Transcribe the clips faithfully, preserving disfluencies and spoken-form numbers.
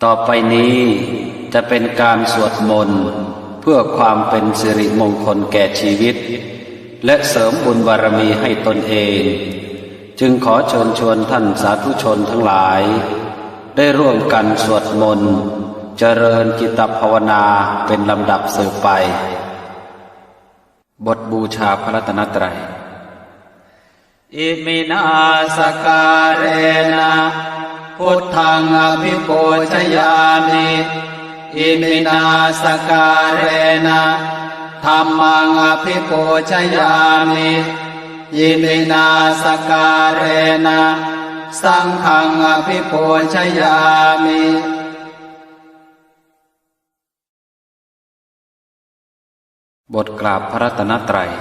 ต่อไปนี้จะเป็นการสวดมนต์เพื่อความเป็นสิริมงคลแก่ชีวิต และเสริมบุญบารมีให้ตนเอง จึงขอเชิญชวนท่านสาธุชนทั้งหลาย ได้ร่วมกันสวดมนต์เจริญจิตภาวนาเป็นลำดับสืบไป บทบูชาพระรัตนตรัย Iminā sakkārena buddhaṃ abhipūjayāmi. Iminā sakkārena dhammaṃ abhipūjayāmi. Iminā sakkārena saṅghaṃ abhipūjayāmi. บทกราบพระรัตนตรัย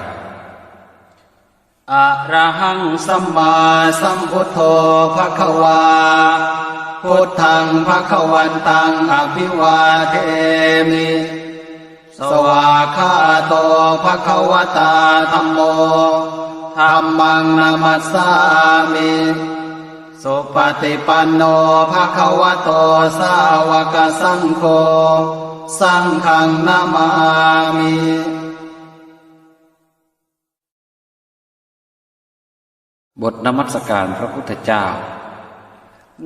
Arahaṃ sammāsambuddho bhagavā. Buddhaṃ bhagavantaṃ abhivādemi. Svākkhāto bhagavatā dhammo. Dhammaṃ namassāmi. Supaṭipanno bhagavato sāvakasaṅgho. Saṅghaṃ namāmi. บทนมัสการพระพุทธเจ้า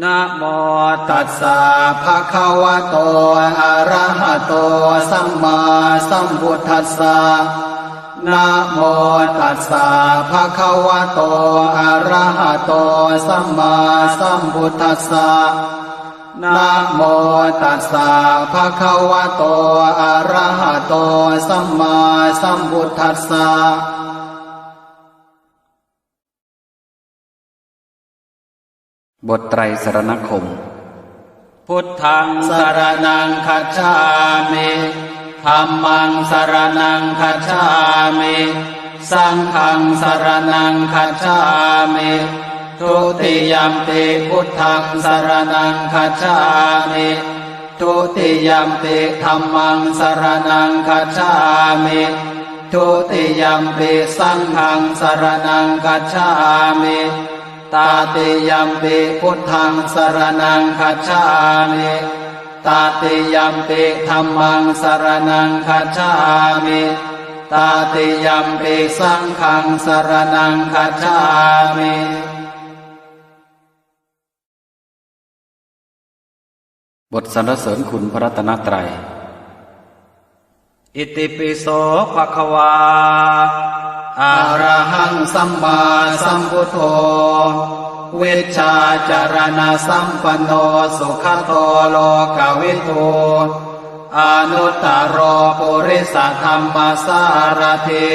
Namo tassa bhagavato arahato sammāsambuddhassa. Namo tassa bhagavato arahato sammāsambuddhassa. Namo tassa bhagavato arahato sammāsambuddhassa. บทไตรสรณคมน์ Buddhaṃ saraṇaṃ gacchāmi. Dhammaṃ saraṇaṃ gacchāmi. Saṅghaṃ saraṇaṃ gacchāmi. Dutiyampi buddhaṃ saraṇaṃ gacchāmi. Dutiyampi dhammaṃ saraṇaṃ gacchāmi. Dutiyampi saṅghaṃ saraṇaṃ gacchāmi. Tatiyampi buddhaṃ saraṇaṃ gacchāmi. Tatiyampi dhammaṃ saraṇaṃ gacchāmi. Tatiyampi saṅghaṃ saraṇaṃ gacchāmi. บทสรรเสริญคุณพระรัตนตรัย Itipi so bhagavā arahaṃ sammāsambuddho vijjācaraṇasampanno sugato lokavidū anuttaro purisadammasārathi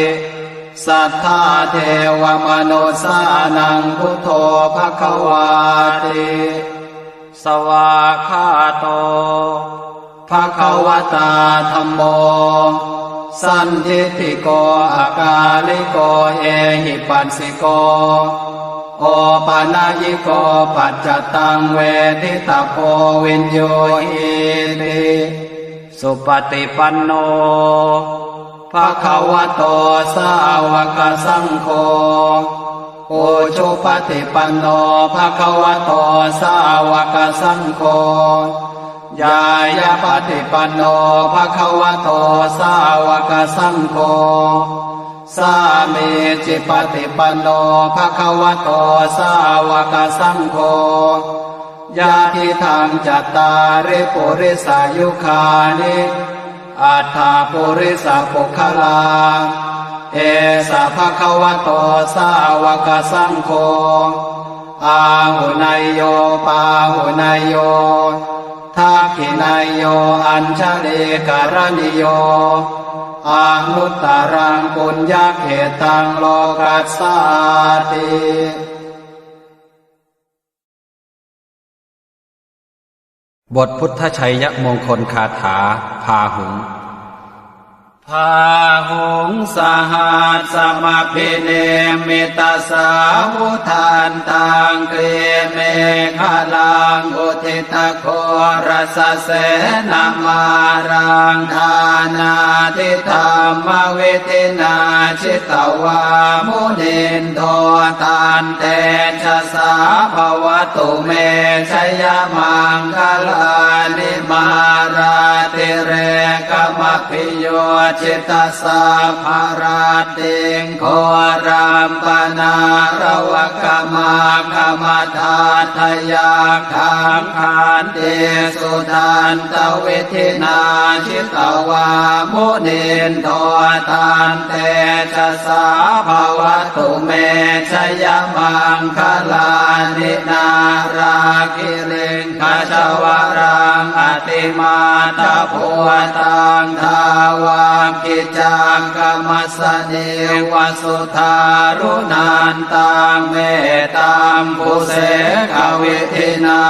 satthā devamanussānaṃ buddho bhagavāti. Svākkhāto bhagavatā dhammo sandiṭṭhiko akāliko ehipassiko opanayiko paccattaṃ veditabbo viññūhīti. Supaṭipanno bhagavato sāvakasaṅgho ujupaṭipanno bhagavato sāvakasaṅgho ñāyapaṭipanno bhagavato sāvakasaṅgho sāmīcipaṭipanno bhagavato sāvakasaṅgho yadidaṃ cattāri purisayugāni aṭṭha purisapuggalā esa bhagavato sāvakasaṅgho āhuneyyo pāhuneyyo dakkhiṇeyyo añjalikaraṇīyo anuttaraṃ puññakkhettaṃ lokassāti. บทพุทธชัยมงคลคาถา พาหุง Bāhuṃ sahassamabhinimmitasāvudhantaṃ grīmekhalaṃ uditaghorasasenamāraṃ dānādidhammavidhinā jitavā munindo tantejasā bhavatu me jayamaṅgalāni. Mārātirekamabhiyujjhitasabbarattiṃ ghorampanāḷavakamakkhamathaddhayakkhaṃ khantīsudantavidhinā jitavā munindo tantejasā bhavatu me jayamaṅgalāni. Nāḷāgiriṃ gajavaraṃ atimattabhūtaṃ dāvaggicakkamasanīva sudāruṇantaṃ mettambusekavidhinā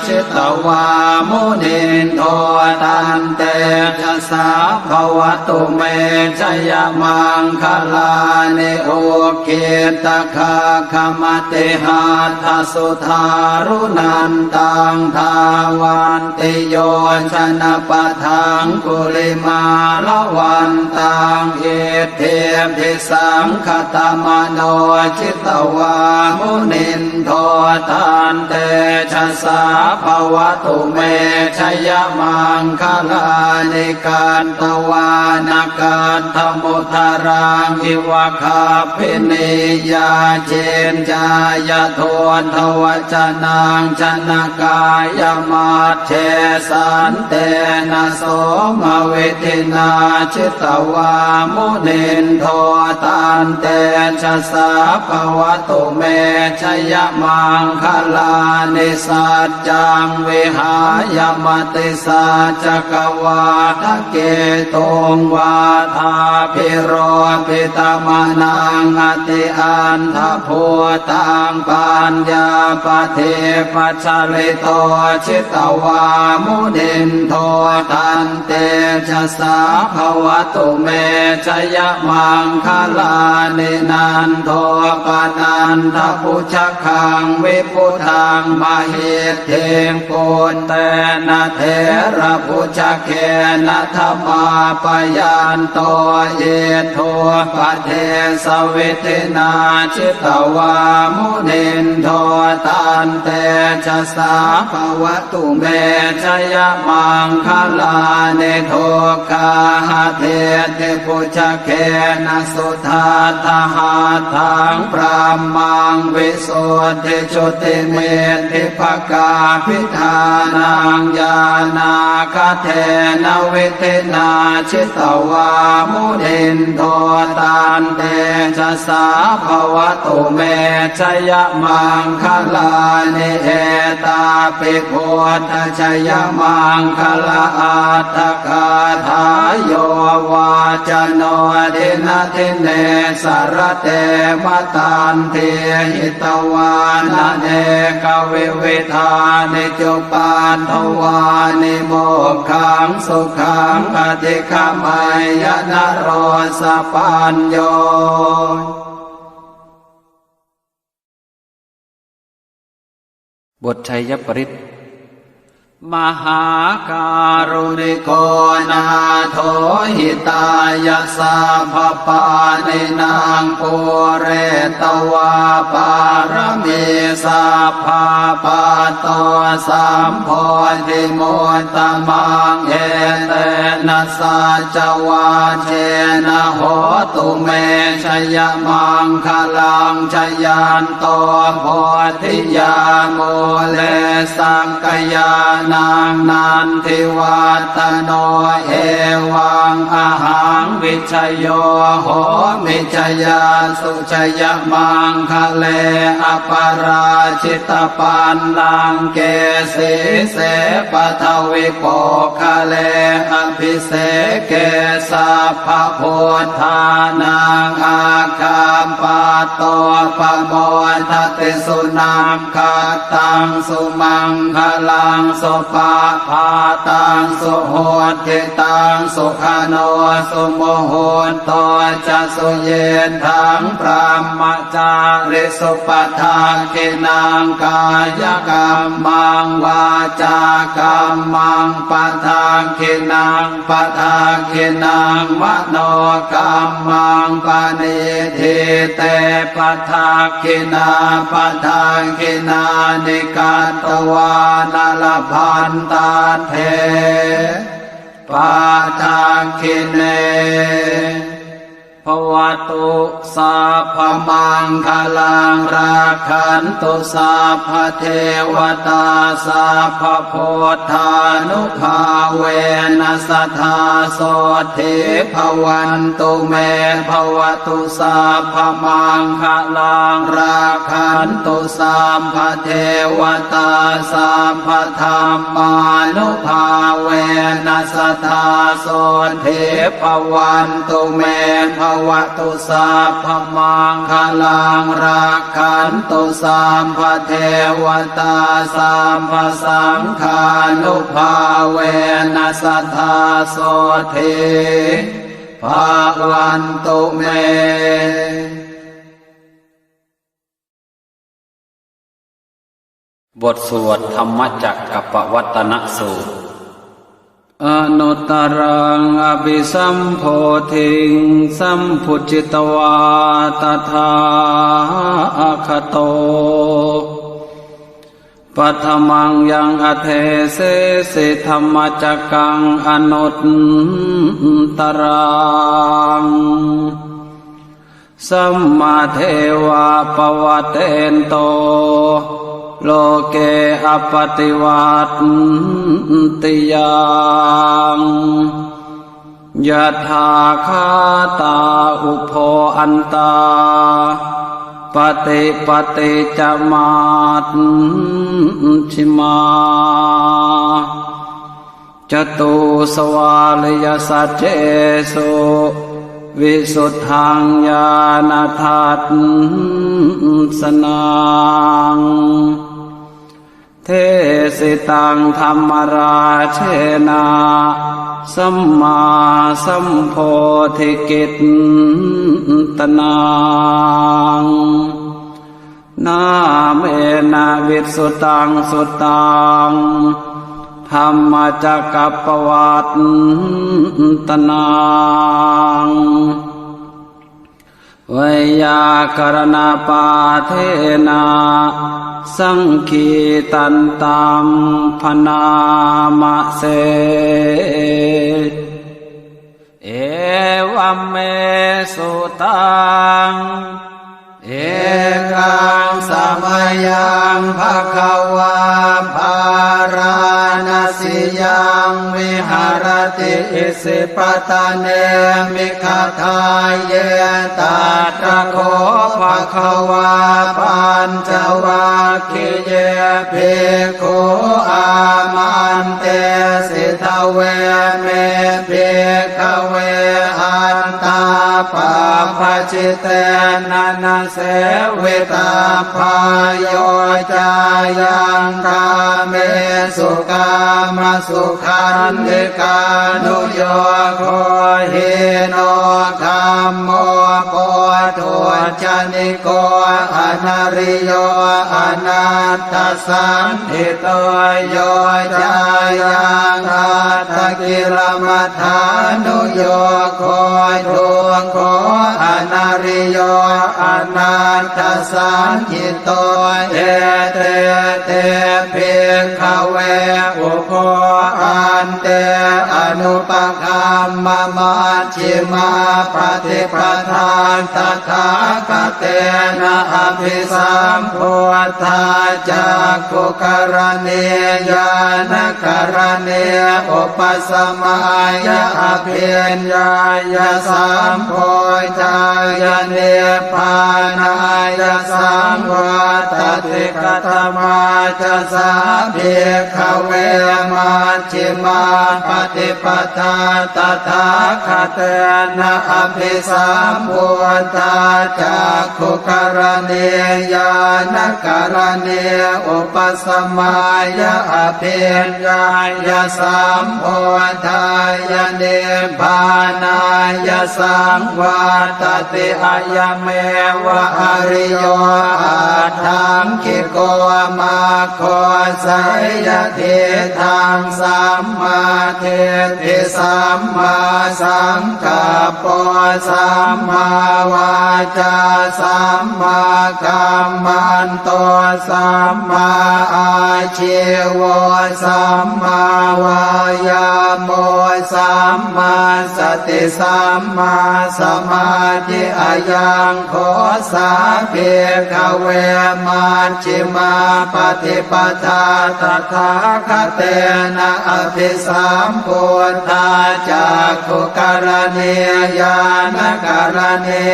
jitavā munindo tantejasā bhavatu me jayamaṅgalāni. Ukkhittakhaggamatihatthasudāruṇantaṃ dhāvantiyojanapathaṅgulimālavantaṃ iddhībhisaṅkhatamano jitavā munindo tantejasā bhavatu me jayamaṅgalāni. Katvāna kaṭṭhamudaraṃ iva gabbhinīyā ciñcāya duṭṭhavacanaṃ janakāyamajjhe santena somavidhinā jitavā munindo tantejasā bhavatu me jayamaṅgalāni. Saccaṃ vihāya matisaccakavādaketuṃ vādābhiropitamanaṃ atiandhabhūtaṃ paññāpadīpajalito jitavā munindo tantejasā bhavatu me jayamaṅgalāni. Nandopanandabhujagaṃ vibudhaṃ mahiddhiṃ puttena therabhujagena damāpayanto iddhūpadesavidhinā jitavā munindo tantejasā bhavatu me jayamaṅgalāni. Duggāhadiṭṭhibhujagena sudaṭṭhahatthaṃ brahmaṃ visuddhijutimiddhibakābhidhānaṃ ñāṇāgadena vidhinā jitavā munindo tantejasā bhavatu me jayamaṅgalāni. Etāpi buddhajayamaṅgalaaṭṭhagāthā yo vācano dinadine sarate matandī hitvānanekavividhāni cupaddavāni mokkhaṃ sukhaṃ adhigameyya naro sapañño. บทชัยปริตร Mahākāruṇiko nātho hitāya sabbapāṇinaṃ pūretvā pāramī sabbā patto sambodhimuttamaṃ etena saccavajjena hotu me jayamaṅgalaṃ. Jayanto bodhiyā mūle sakyānaṃ nandivaḍḍhano evaṃ ahaṃ vijayo homi jayassu jayamaṅgale aparājitapallaṅke sīse paṭhavipokkhare abhiseke sabbabuddhānaṃ aggappatto pamodati. Sunakkhattaṃ sumaṅgalaṃ supabhātaṃ suhuṭṭhitaṃ sukhaṇo sumuhutto ca suyiṭṭhaṃ brahmacārisu padakkhiṇaṃ kāyakammaṃ vācākammaṃ padakkhiṇaṃ padakkhiṇaṃ manokammaṃ paṇidhī te padakkhiṇā padakkhiṇāni katvāna labhantatthe padakkhiṇe. Bhavatu sabbamaṅgalaṃ rakkhantu sabbadevatā sabbabuddhānubhāvena sadā sotthī bhavantu me. Bhavatu sabbamaṅgalaṃ rakkhantu sabbadevatā sabbadhammānubhāvena sadā sotthī bhavantu me. Bhavatu sabbamaṅgalaṃ rakkhantu sabbadevatā sabbasaṅghānubhāvena sadā sotthī bhavantu me. บทสวดธรรมจักรกัปปวัตตนสูตร Anuttaraṃ abhisambodhiṃ sambujjhitvā tathāgato paṭhamaṃ yaṃ adesesi dhammacakkaṃ anuttaraṃ. Sammadeva pavattento loke appaṭivattiyaṃ. Yatthākkhātā ubho antā paṭipatti ca majjhimā. Catūsvāriyasaccesu visuddhaṃ ñāṇadassanaṃ. Desitaṃ dhammarājena sammāsambodhikittanaṃ. Nāmena vissutaṃ suttaṃ dhammacakkappavattanaṃ. Veyyākaraṇapāṭhena saṅgītantam bhaṇāma se. Evaṃ me sutaṃ. Ekaṃ samayaṃ bhagavā bārāṇasiyaṃ viharati isipatane migadāye. Tatra kho bhagavā pañcavag giye bhikkhū āmantesi: Dveme, bhikkhave, antā pabbajitena na sevitabbā. Yo cāyaṃ kāmesu kāmasukhallikānuyogo hīno gammo pothujjani ko anariyo anatthasañhito. Yo cāyaṃ attakilamathānuyogo dukkho anariyo anatthasañhito. Ete te, bhikkhave, ubho ante anupagamma maj jjhimā paṭipadā tathāgatena abhisambuddhā cakkhukaraṇī ñāṇakaraṇī upasamāya abhiññāya sambodhāya nibbānāya saṃvattati. Katamā ca sā, bhikkhave, maj jjhimā paṭipadā tathāgatena abhisambuddhā cakkhukaraṇī ñāṇakaraṇī upasamāya abhiññāya sambodhāya nibbānāya saṃvattati. Ayameva ariyo aṭṭhaṅgiko maggo, seyyathīdaṃ sammādiṭṭhi sammāsaṅkappo sammāvācā sammākammanto sammāājīvo sammāvāyāmo sammāsati sammāsamādhi. Ayaṃ kho sā bhikkhave majjhimā paṭipadā tathāgatena abhisambuddhā cakkhukaraṇī ñāṇakaraṇī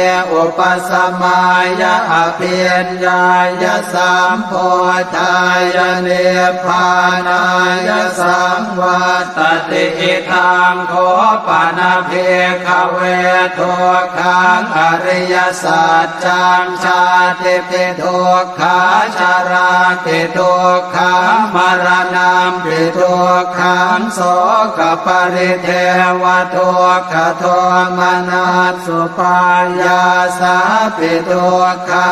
upasamāya abhiññāya sambodhāya nibbānāya saṃvattati. Idaṃ kho pana bhikkhave dukkhaṃ ariyasaccaṃ jātipi dukkhā jarāpi dukkhā maraṇampi dukkhaṃ sokaparidevadukkhadomanassupāyāsāpi dukkhā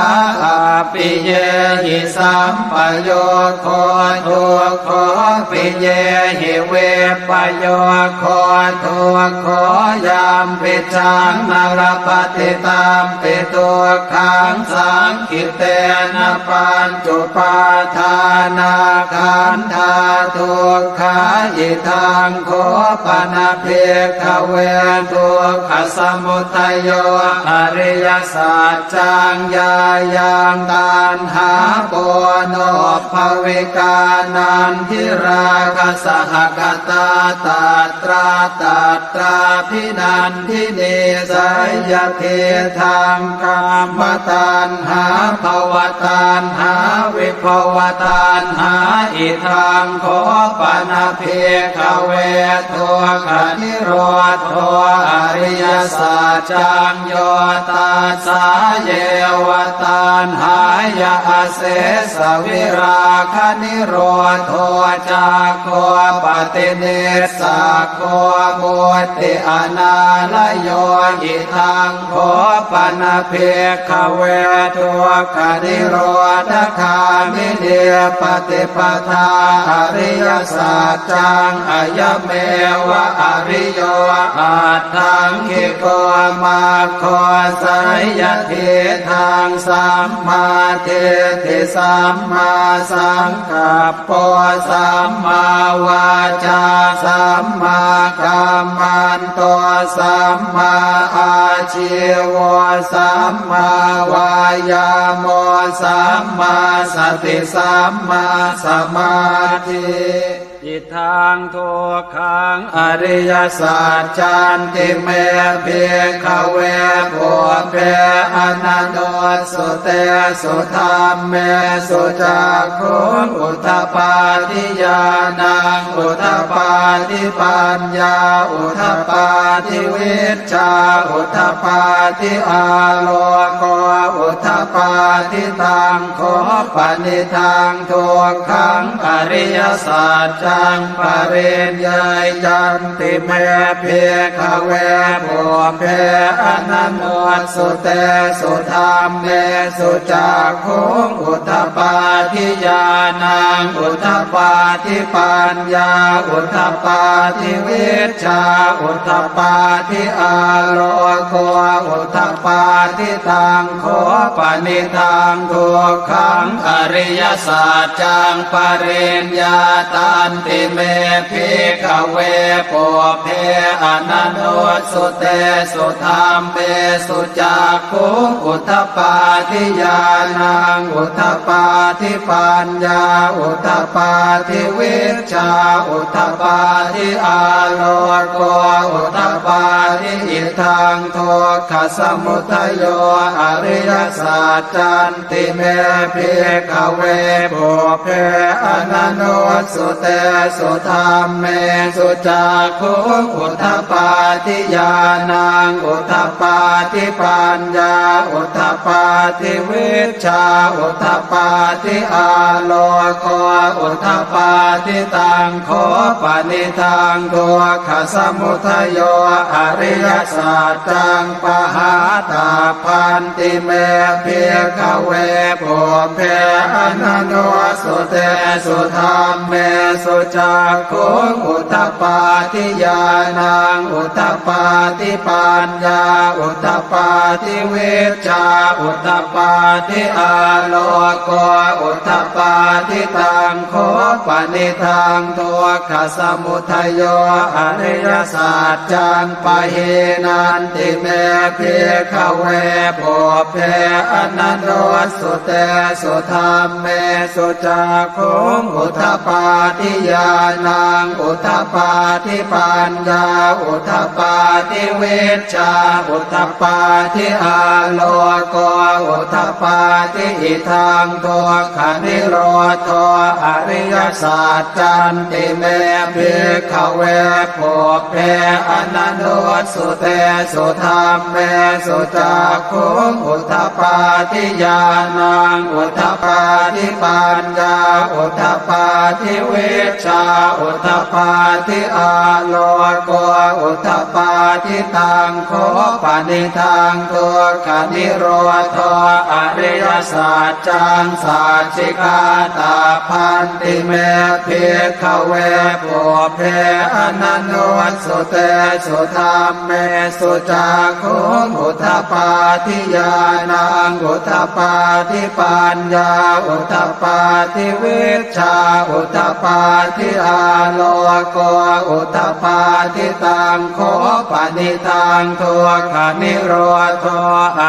appiyehi sampayogo dukkho piyehi vippayogo dukkho yampicchaṃ na labhati tampi dukkhaṃ saṅ khittena pañcupādānakkhandhā dukkhā. Idaṃ kho pana bhikkhave dukkhasamudayo ariyasaccaṃ yāyaṃ taṇhā ponobbhavikā nandirāgasahagatā tatra tatrābhinan dinī seyyathidaṃ kāmataṇhā bhavataṇhā vibhavataṇhā. Idaṃ kho pana bhikkhave dukkhanirodho ariyasaccaṃ yo tassāyeva taṇhāya asesavirāganirodho cāgo paṭinissag go mutti anālayo. Idaṃ kho pana bhikkhave dukkhanirodhagāminī paṭipadā ariyasaccaṃ ayameva ariyo aṭṭhaṅgiko maggo seyyathidaṃ sammādiṭṭhi sammāsaṅkap po sammāvācā sammākammanto sammāājīvo sammāvāyāmo sammāsati sammāsamādhi. Idaṃ duk khaṃ ariyasaccanti me bhikkhave pubbe ananussutesu dhammesu cakkhuṃ udapādi ñāṇaṃ udapādi paññā udapādi vijjā udapādi āloko udapādi. Taṃ kho panidaṃ dukkhaṃ ariyasaccaṃ pariññeyyanti me bhikkhave pubbe ananussutesu dhammesu cakkhuṃ udapādi ñāṇaṃ udapādi paññā udapādi vijjā udapādi āloko udapādi. Taṃ kho panidaṃ dukkhaṃ ariyasaccaṃ pariññātanti me bhikkhave pubbe ananussutesu dhammesu cakkhuṃ udapādi ñāṇaṃ udapādi paññā udapādi vijjā udapādi āloko udapādi. Idaṃ dukkhasamudayo ariyasaccanti me bhikkhave pubbe ananussutesu dhammesu cakkhuṃ udapādi ñāṇaṃ udapādi paññā udapādi vijjā udapādi āloko udapādi. Taṃ kho panidaṃ dukkhasamudayo ariyasaccaṃ pahātabbanti me bhikkhave pubbe ananussutesu dhammesu cakkhuṃ udapādi ñāṇaṃ udapādi paññā udapādi vijjā udapādi āloko udapādi. Taṃ kho panidaṃ dukkhasamudayo ariyasaccaṃ pahīnanti me bhikkhave pubbe ananussutesu dhammesu cakkhuṃ udapādi ñāṇaṃ udapādi paññā udapādi vijjā udapādi āloko udapādi. Idaṃ dukkhanirodho ariyasaccanti me bhikkhave pubbe ananussutesu dhammesu cakkhuṃ udapādi ñāṇaṃ udapādi paññā udapādi vijjā udapādi āloko udapādi. Taṃ kho panidaṃ dukkhanirodho ariyasaccaṃ sacchikātabbanti me bhikkhave pubbe ananussutesu dhammesu cakkhuṃ udapādi ñāṇaṃ udapādi paññā udapādi vijjā udapādi āloko udapādi. Taṃ kho panidaṃ dukkhanirodho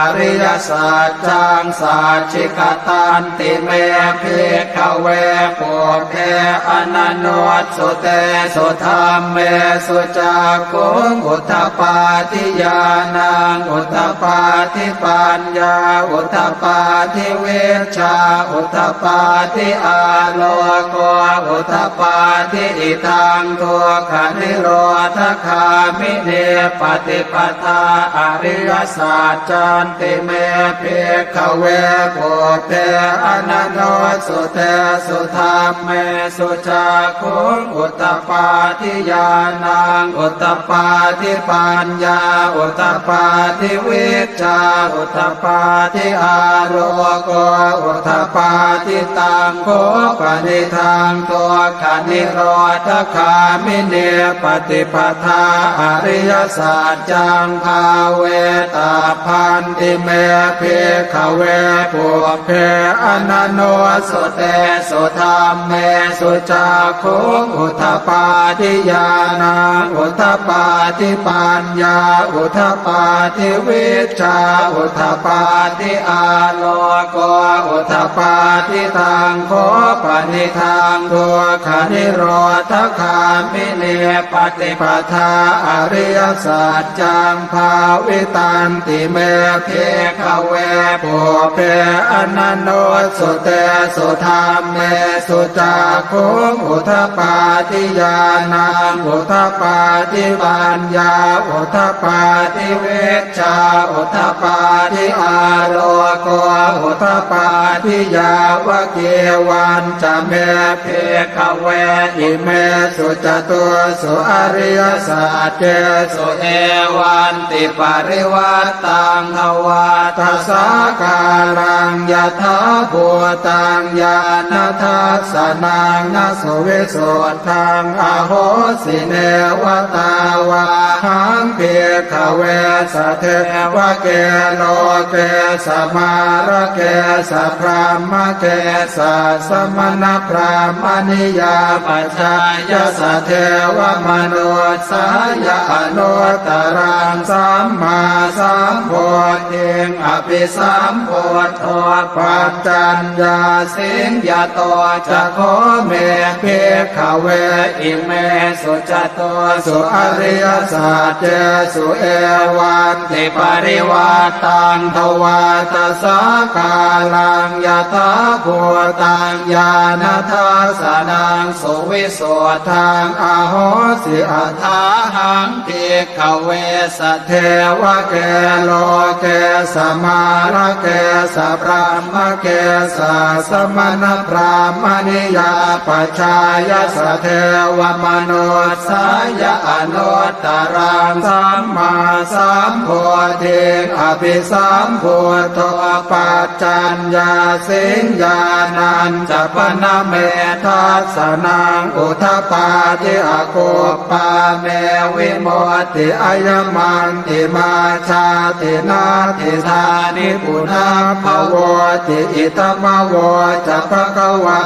ariyasaccaṃ sacchikatanti me bhikkhave pubbe ananussutesu dhammesu cakkhuṃ udapādi ñāṇaṃ udapādi paññā udapādi vijjā udapādi āloko udapādi. Idaṃ dukkhanirodhagāminī paṭipadā ariyasaccanti me bhikkhave pubbe ananussutesu dhammesu cakkhuṃ udapādi ñāṇaṃ udapādi paññā udapādi vijjā udapādi āloko udapādi. Taṃ kho panidaṃ dukkhanirodhagāminī paṭipadā ariyasaccaṃ bhāvetabbanti me bhikkhave pubbe ananussutesu dhammesu cakkhuṃ udapādi ñāṇaṃ udapādi paññā udapādi vijjā udapādi āloko udapādi. Taṃ kho panidaṃ dukkhanirodhagāminī paṭipadā ariyasaccaṃ bhāvitanti me bhikkhave pubbe ananussutesu dhammesu cakkhuṃ udapādi ñāṇaṃ udapādi paññā udapādi vijjā udapādi āloko udapādi. Yāvakīvañca me bhikkhave imesu catūsu ariyasaccesu evantiparivaṭṭaṃ dvādasākāraṃ yathābhūtaṃ ñāṇadassanaṃ na suvisuddhaṃ ahosi. Neva tāvāhaṃ bhikkhave sadevake loke samārake sabrahmake sassamaṇabrāhmaṇiyā pajāya sadevamanussāya anuttaraṃ sammāsambodhiṃ abhisambuddho paccaññāsiṃ. Yato ca kho me bhikkhave imesu catūsu ariyasaccesu evantiparivaṭṭaṃ dvādasākāraṃ yathābhūtaṃ ñāṇadassanaṃ suvisuddhaṃ ahosi. Athāhaṃ bhikkhave sadevake loke samārake sabrahmake sassamaṇabrāhmaṇiyā pajāya sadevamanussāya anuttaraṃ sammāsambodhiṃ abhisambuddho paccaññāsiṃ. Ñāṇañca pana me dassanaṃ udapādi, akuppā me vimutti, ayamantimā jāti, natthidāni punabbhavoti. Idamavoca bhagavā.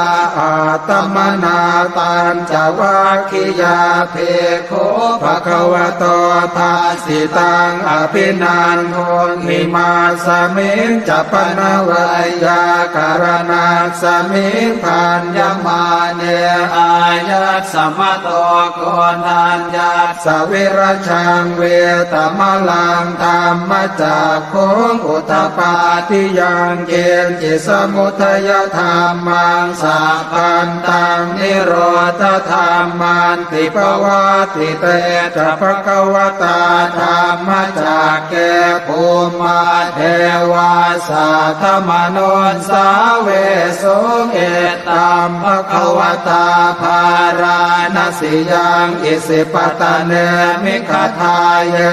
Attamanā pañcavaggiyā bhikkhū bhagavato bhāsitaṃ abhinanduṃ. Imasmiñca pana veyyākaraṇasmiṃ bhaññamāne āyasmato koṇḍaññassa virajaṃ vītamalaṃ dhammacakkhuṃ udapādi yaṅkiñci samudayadhammaṃ sabbantaṃ nirodhadhamman ti. Pavattite ca bhagavatā dhammacakke bhummā devā saddamanussāvesuṃ: Etambhagavatā bārāṇasiyaṃ isipatane migadāye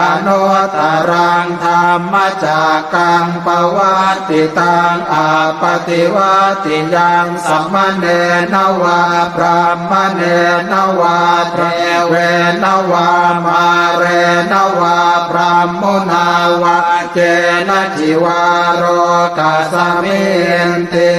anuttaraṃ dhammacakkaṃ pavattitaṃ appaṭivattiyaṃ samaṇena vā brāhmaṇena vā devena vā mārena vā brahmunā vā kenaci vā lokasminti.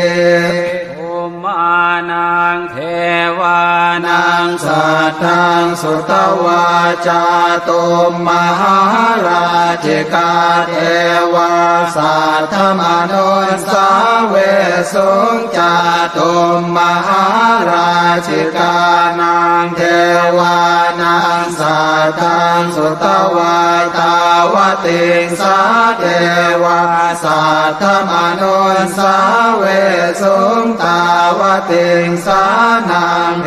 Bhummānaṃ devānaṃ saddaṃ sutvā cātummahārājikā devā saddamanussāvesuṃ. Cātummahārājikānaṃ devānaṃ saddaṃ sutvā tāvatiṃsā devā saddamanussāvesuṃ. Tāvatiṃsānaṃ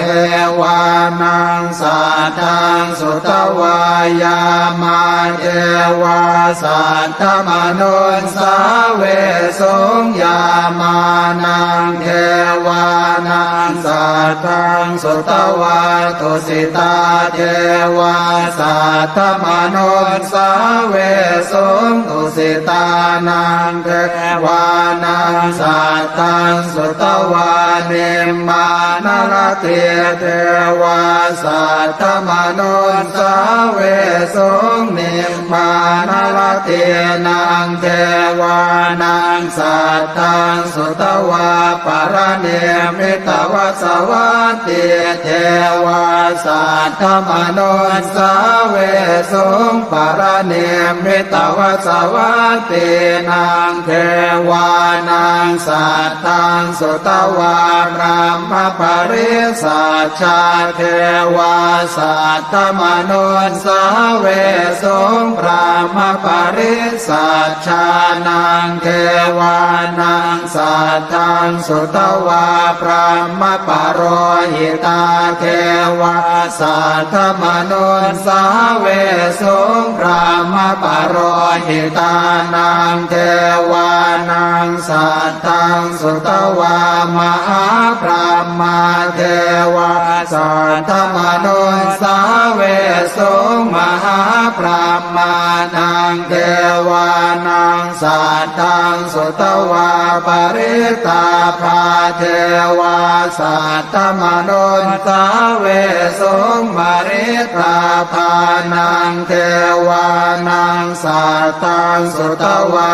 devānaṃ saddaṃ sutvā yāmā devā saddamanussāvesuṃ. Yāmānaṃ devānaṃ saddaṃ sutvā tusitā devā saddamanussāvesuṃ. Tusitānaṃ devānaṃ saddaṃ sutvā nimmānaratī devā saddamanussāvesuṃ. Nim mānaratīnaṃ devānaṃ saddaṃ sutvā paranimmitavasavattī devā saddamanussāvesuṃ. Paranimmitavasavattīnaṃ devānaṃ saddaṃ sutvā brahmapārisajjā devā saddamanussāvesuṃ. Brahmapārisajjānaṃ devānaṃ saddaṃ sutvā brahmapurohitā devā saddamanussāvesuṃ. Brahmapurohitānaṃ devānaṃ saddaṃ sutvā mahābrahmā devā saddamanussāvesuṃ. Mahābrahmānaṃ devānaṃ saddaṃ sutvā parittābhā devā saddamanussāvesuṃ. Parittābhānaṃ devānaṃ saddaṃ sutvā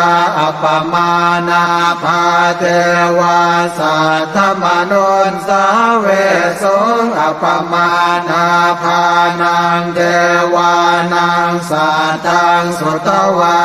appamāṇābhā devā saddamanussāvesuṃ. Appamāṇābhānaṃ devā vānaṃ saddaṃ sutvā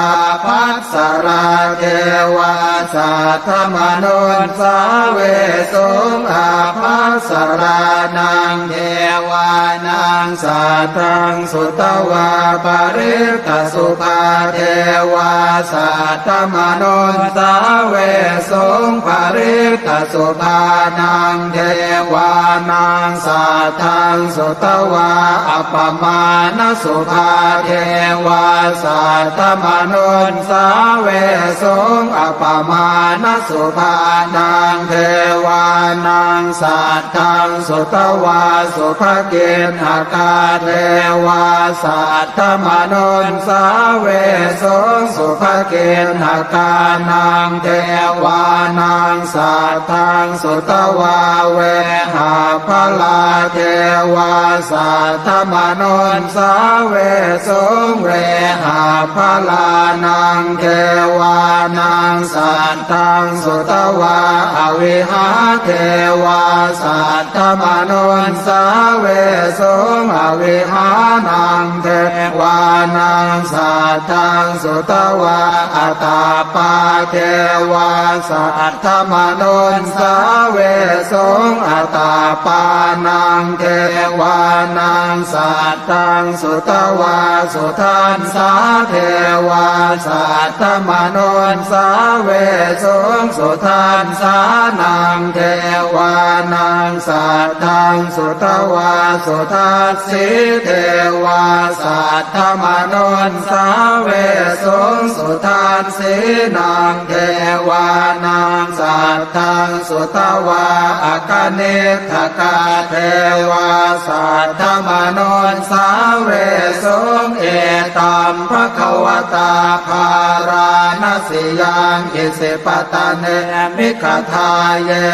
ābhassarā devā saddamanussāvesuṃ. Ābhassarānaṃ devānaṃ saddaṃ sutvā parittasubhā devā saddamanussāvesuṃ. Parittasubhānaṃ devānaṃ saddaṃ sutvā appamāṇasubhā devā saddamanussāvesuṃ. Appamāṇasubhānaṃ devānaṃ saddaṃ sutvā subhakiṇhakā devā saddamanussāvesuṃ. Subhakiṇhakānaṃ devānaṃ saddaṃ sutvā vehapphalā devā saddamanussāvesuṃ. Vehapphalānaṃ devānaṃ saddaṃ sutvā avihā devā saddamanussāvesuṃ. Avihānaṃ devānaṃ saddaṃ sutvā atappā devā saddamanussāvesuṃ. Atappānaṃ devānaṃ saddaṃ sutvā sudassā devā saddamanussāvesuṃ. Sudassānaṃ devānaṃ saddaṃ sutvā sudassī devā saddamanussāvesuṃ. Sudassīnaṃ devānaṃ saddaṃ sutvā akaniṭṭhakā devā saddamanussāvesuṃ. Etaṃ bhagavatā bārāṇasiyaṃ isipatane migadāye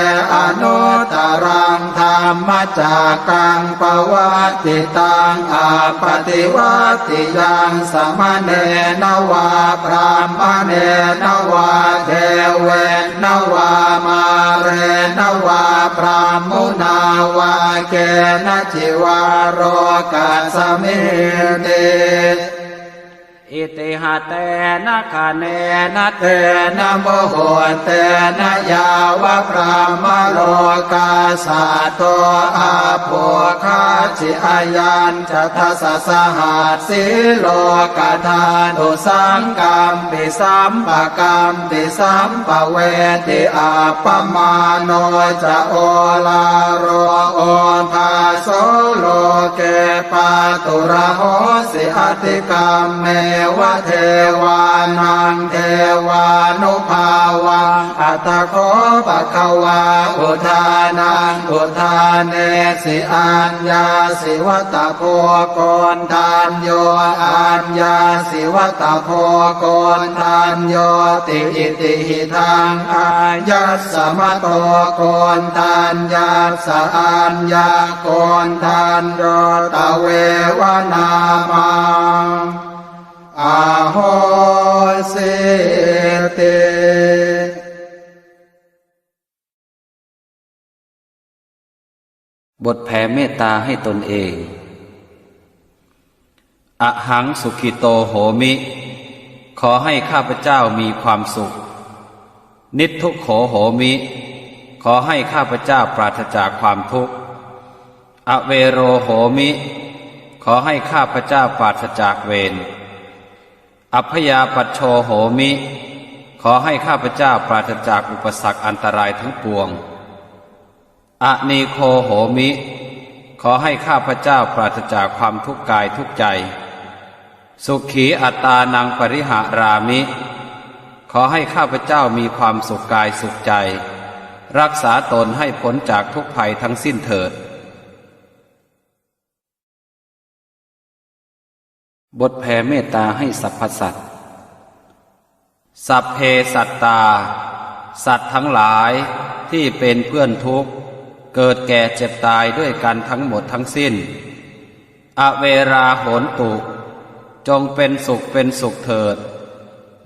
anuttaraṃ dhammacakkaṃ pavattitaṃ appaṭivattiyaṃ samaṇena vā brāhmaṇena vā devena vā mārena vā brahmunā vā kenaci vā lokasminti. Itiha tena khaṇena tena muhuttena yāva brahmalokā saddo abbhuggacchi. Ayañca dasasahassī lokadhātu saṅkampi sampakam pi sampavedhi. Appamāṇo ca oḷāro obhāso loke pāturahosi atikkammeva devānaṃ devānubhāvaṃ. Atha kho bhagavā udānaṃ udānesi: Aññāsi vata bho Koṇḍañño, aññāsi vata bho Koṇḍaññoti. Itihidaṃ āyasmato Koṇḍaññassa aññākoṇḍañño tveva nāmaṃ ahosīti. บทแผ่เมตตาให้ตนเอง Ahaṃ sukhito homi ขอให้ข้าพเจ้ามีความสุข Niddukkho homi ขอให้ข้าพเจ้าปราศจากความทุกข์ Avero homi ขอให้ข้าพเจ้าปราศจากเวร Abyāpajjho homi ขอให้ข้าพเจ้าปราศจากอุปสรรคอันตรายทั้งปวง Anīgho homi ขอให้ข้าพเจ้าปราศจากความทุกข์กายทุกข์ใจ Sukhī attānaṃ pariharāmi ขอให้ข้าพเจ้ามีความสุขกายสุขใจ รักษาตนให้พ้นจากทุกข์ภัยทั้งสิ้นเถิด บทแผ่เมตตาให้สรรพสัตว์ Sabbe sattā สัตว์ทั้งหลายที่เป็นเพื่อนทุกข์ เกิดแก่เจ็บตายด้วยกันทั้งหมดทั้งสิ้น Averā hontu จงเป็นสุขเป็นสุขเถิด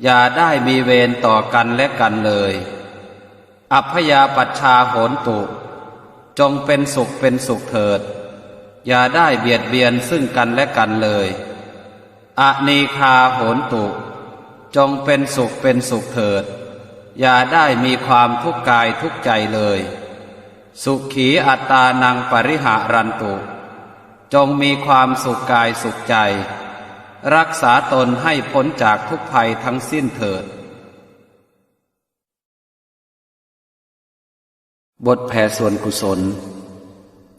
อย่าได้มีเวรต่อกันและกันเลย Abyāpajjhā hontu จงเป็นสุขเป็นสุขเถิด อย่าได้เบียดเบียนซึ่งกันและกันเลย anīghā hontu จงเป็นสุขเป็นสุขเถิด อย่าได้มีความทุกข์กายทุกข์ใจเลย sukhī attānaṃ pariharantu จงมีความสุขกายสุขใจ รักษาตนให้พ้นจากทุกข์ภัยทั้งสิ้นเถิด บทแผ่ส่วนกุศล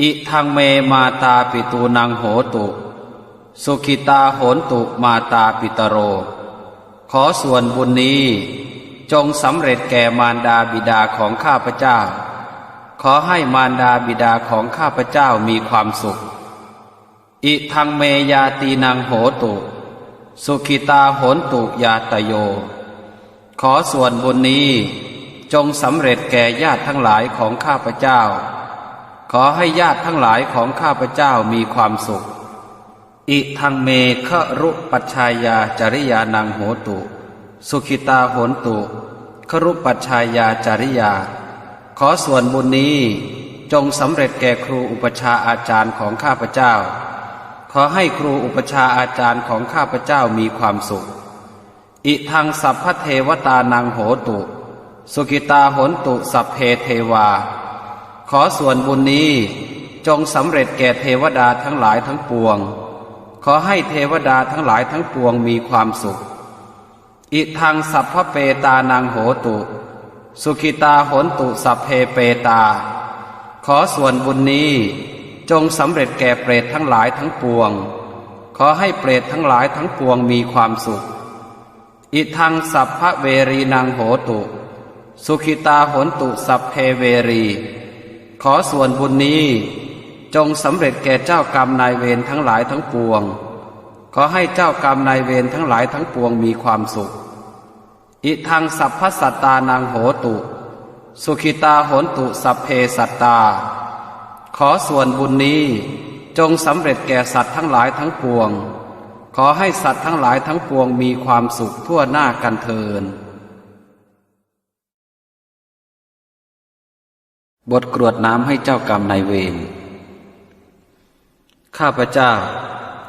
idaṃ me mātāpitūnaṃ hotu, sukhitā hontu mātāpitaro. ขอส่วนบุญนี้จงสำเร็จแก่มารดาบิดาของข้าพเจ้า ขอให้มารดาบิดาของข้าพเจ้ามีความสุข idaṃ me ñātīnaṃ hotu, sukhitā hontu ñātayo. ขอส่วนบุญนี้จงสำเร็จแก่ญาติทั้งหลายของข้าพเจ้า ขอให้ญาติทั้งหลายของข้าพเจ้ามีความสุข idaṃ me garūpajjhāyācariyānaṃ hotu, sukhitā hontu garūpajjhāyācariyā. ขอส่วนบุญนี้จงสำเร็จแก่ครูอุปัชฌาย์อาจารย์ของข้าพเจ้า ขอให้ครูอุปัชฌาย์อาจารย์ของข้าพเจ้ามีความสุข idaṃ sabbadevatānaṃ hotu, sukhitā hontu sabbe devā. ขอส่วนบุญนี้จงสำเร็จแก่เทวดาทั้งหลายทั้งปวง ขอให้เทวดาทั้งหลายทั้งปวงมีความสุข idaṃ sabbapetānaṃ hotu, sukhitā hontu sabbe petā. ขอส่วนบุญนี้จงสำเร็จแก่เปรตทั้งหลายทั้งปวง ขอให้เปรตทั้งหลายทั้งปวงมีความสุข idaṃ sabbaverīnaṃ hotu, sukhitā hontu sabbe verī. ขอส่วนบุญนี้จงสำเร็จแก่เจ้ากรรมนายเวรทั้งหลายทั้งปวง ขอให้เจ้ากรรมนายเวรทั้งหลายทั้งปวงมีความสุข idaṃ sabbasattānaṃ hotu, sukhitā hontu sabbe sattā. ขอส่วนบุญนี้จงสำเร็จแก่สัตว์ทั้งหลายทั้งปวง ขอให้สัตว์ทั้งหลายทั้งปวงมีความสุขทั่วหน้ากันเทอญ บทกรวดน้ำให้เจ้ากรรมนายเวร ข้าพเจ้า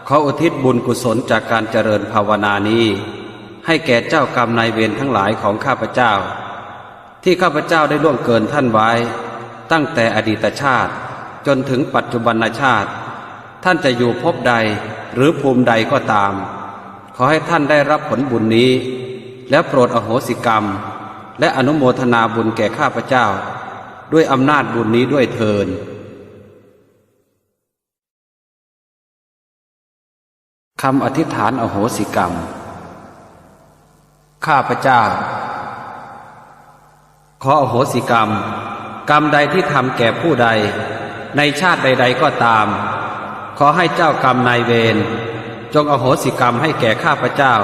ขออุทิศบุญกุศลจากการเจริญภาวนานี้ ให้แก่เจ้ากรรมนายเวรทั้งหลายของข้าพเจ้า ที่ข้าพเจ้าได้ล่วงเกินท่านไว้ ตั้งแต่อดีตชาติจนถึงปัจจุบันชาติ ท่านจะอยู่ภพใดหรือภูมิใดก็ตาม ขอให้ท่านได้รับผลบุญนี้ และโปรดอโหสิกรรม และอนุโมทนาบุญแก่ข้าพเจ้า ด้วยอำนาจบุญนี้ด้วยเทอญ คำอธิษฐานอโหสิกรรม ข้าพเจ้าขออโหสิกรรม กรรมใดที่ทำแก่ผู้ใด ในชาติใดๆก็ตาม ขอให้เจ้ากรรมนายเวร จงอโหสิกรรมให้แก่ข้าพเจ้า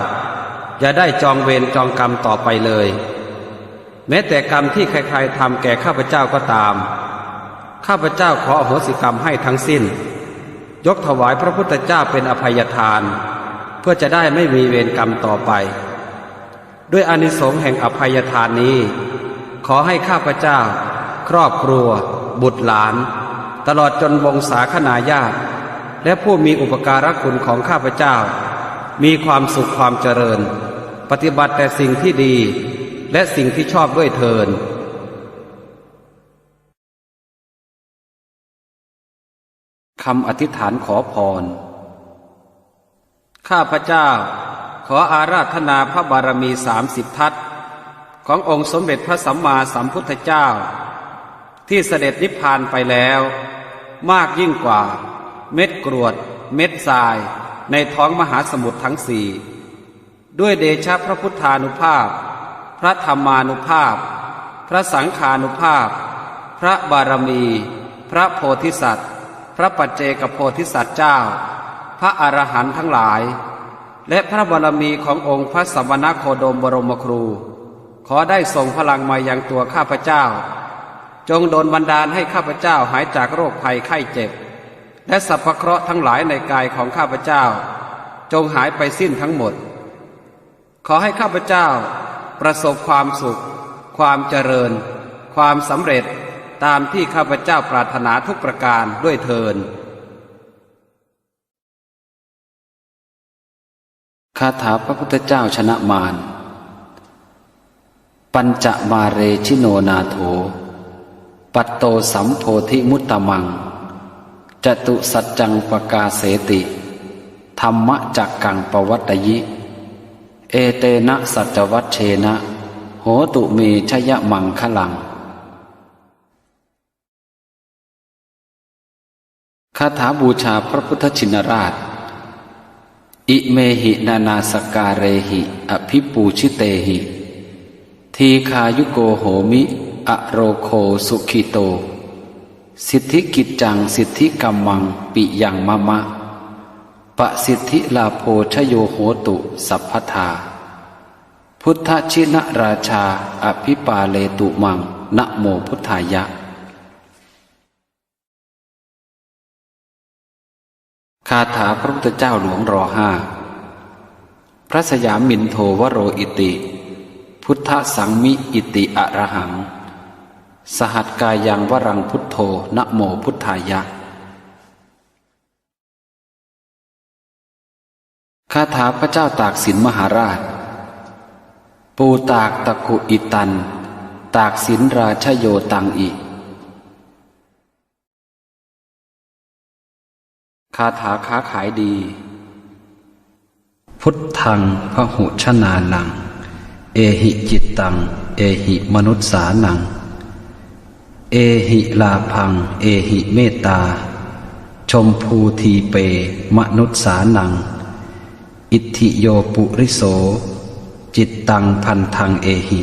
อย่าได้จองเวรจองกรรมต่อไปเลย แม้แต่กรรมที่ใครๆทำแก่ข้าพเจ้าก็ตาม ข้าพเจ้าขออโหสิกรรมให้ทั้งสิ้น ยกถวายพระพุทธเจ้าเป็นอภัยทาน เพื่อจะได้ไม่มีเวรกรรมต่อไป ด้วยอานิสงส์แห่งอภัยทานนี้ ขอให้ข้าพเจ้า ครอบครัว บุตรหลาน ตลอดจนวงศาคณาญาติ และผู้มีอุปการะคุณของข้าพเจ้า มีความสุขความเจริญ ปฏิบัติแต่สิ่งที่ดี และสิ่งที่ชอบด้วยเทอญ คำอธิษฐานขอพร ข้าพเจ้าขออาราธนาพระบารมีสามสิบทัศน์ ขององค์สมเด็จพระสัมมาสัมพุทธเจ้า ที่เสด็จนิพพานไปแล้ว มากยิ่งกว่าเม็ดกรวดเม็ดทรายในท้องมหาสมุทรทั้งสี่ ด้วยเดชะพระพุทธานุภาพ พระธรรมานุภาพ พระสังฆานุภาพ พระบารมี พระโพธิสัตว์ พระปัจเจกโพธิสัตว์เจ้า พระอรหันต์ทั้งหลาย และพระบารมีขององค์พระสมณโคดมบรมครู ขอได้ส่งพลังมายังตัวข้าพเจ้า จงดลบันดาลให้ข้าพเจ้าหายจากโรคภัยไข้เจ็บ และสรรพเคราะห์ทั้งหลายในกายของข้าพเจ้า จงหายไปสิ้นทั้งหมด ขอให้ข้าพเจ้าประสบความสุข ความเจริญ ความสำเร็จ ตามที่ข้าพเจ้าปรารถนาทุกประการด้วยเทอญ คาถาพระพุทธเจ้าชนะมาร Pañcamāre jino nātho, patto sambodhimuttamaṃ, catusaccaṃ pakāseti, dhammacakkaṃ pavattayi. Etena saccavajjena, hotu me jayamaṅgalaṃ. คาถาบูชาพระพุทธชินราช Imehi nānāsakkārehi abhipūjitehi, dīghāyuko homi, arogo sukhito. Siddhikiccaṃ siddhikammaṃ piyaṃ mama, pasiddhilābho jayo hotu sabbadā. Buddhajinarājā, abhipāletu maṃ, namo buddhāya. คาถาพระพุทธเจ้าหลวง รอห้า พระสยามินโทวโร iti, buddhasaṃmi iti arahaṃ, sahakkāyaṃ varaṃ buddho, namo buddhāya. คาถาพระเจ้าตากสินมหาราช Pūtāggaku idaṃ, tāgsinrājayo taṃ i. คาถาค้าขายดี Buddhaṃ bahujanānaṃ, ehi cittaṃ, ehi manussānaṃ, ehi lābhaṃ, ehi mettā, jambūdīpe manussānaṃ, itthiyo puriso, cittaṃ bandhaṃ ehi.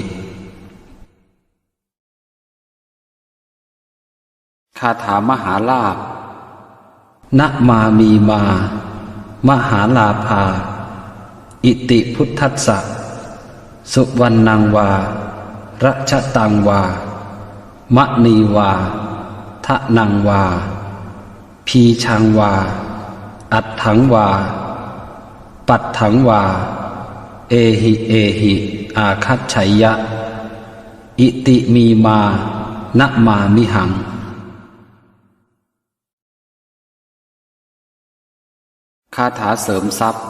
คาถามหาลาภ Namāmīmā mahālābhā, iti buddhassa. Suvaṇṇaṃ vā rajataṃ vā, maṇī vā dhanaṃ vā, bījaṃ vā atthaṃ vā, patthaṃ vā, ehi ehi āgaccheyya, iti mīmā namāmihaṃ. คาถาเสริมทรัพย์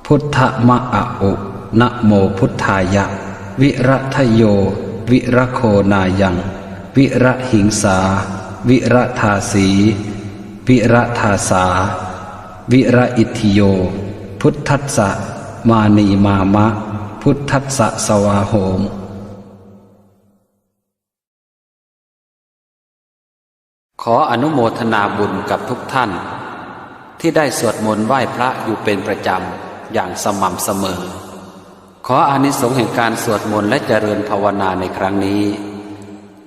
Buddha ma a u, namo buddhāya, viradayo viragonāyaṃ, virahiṃsā viradāsī, viradāsā viraitthiyo, buddhassa mānīmāma, buddhassa svāhoma. ขออนุโมทนาบุญกับทุกท่าน ที่ได้สวดมนต์ไหว้พระอยู่เป็นประจำอย่างสม่ำเสมอ ขออานิสงส์แห่งการสวดมนต์และเจริญภาวนาในครั้งนี้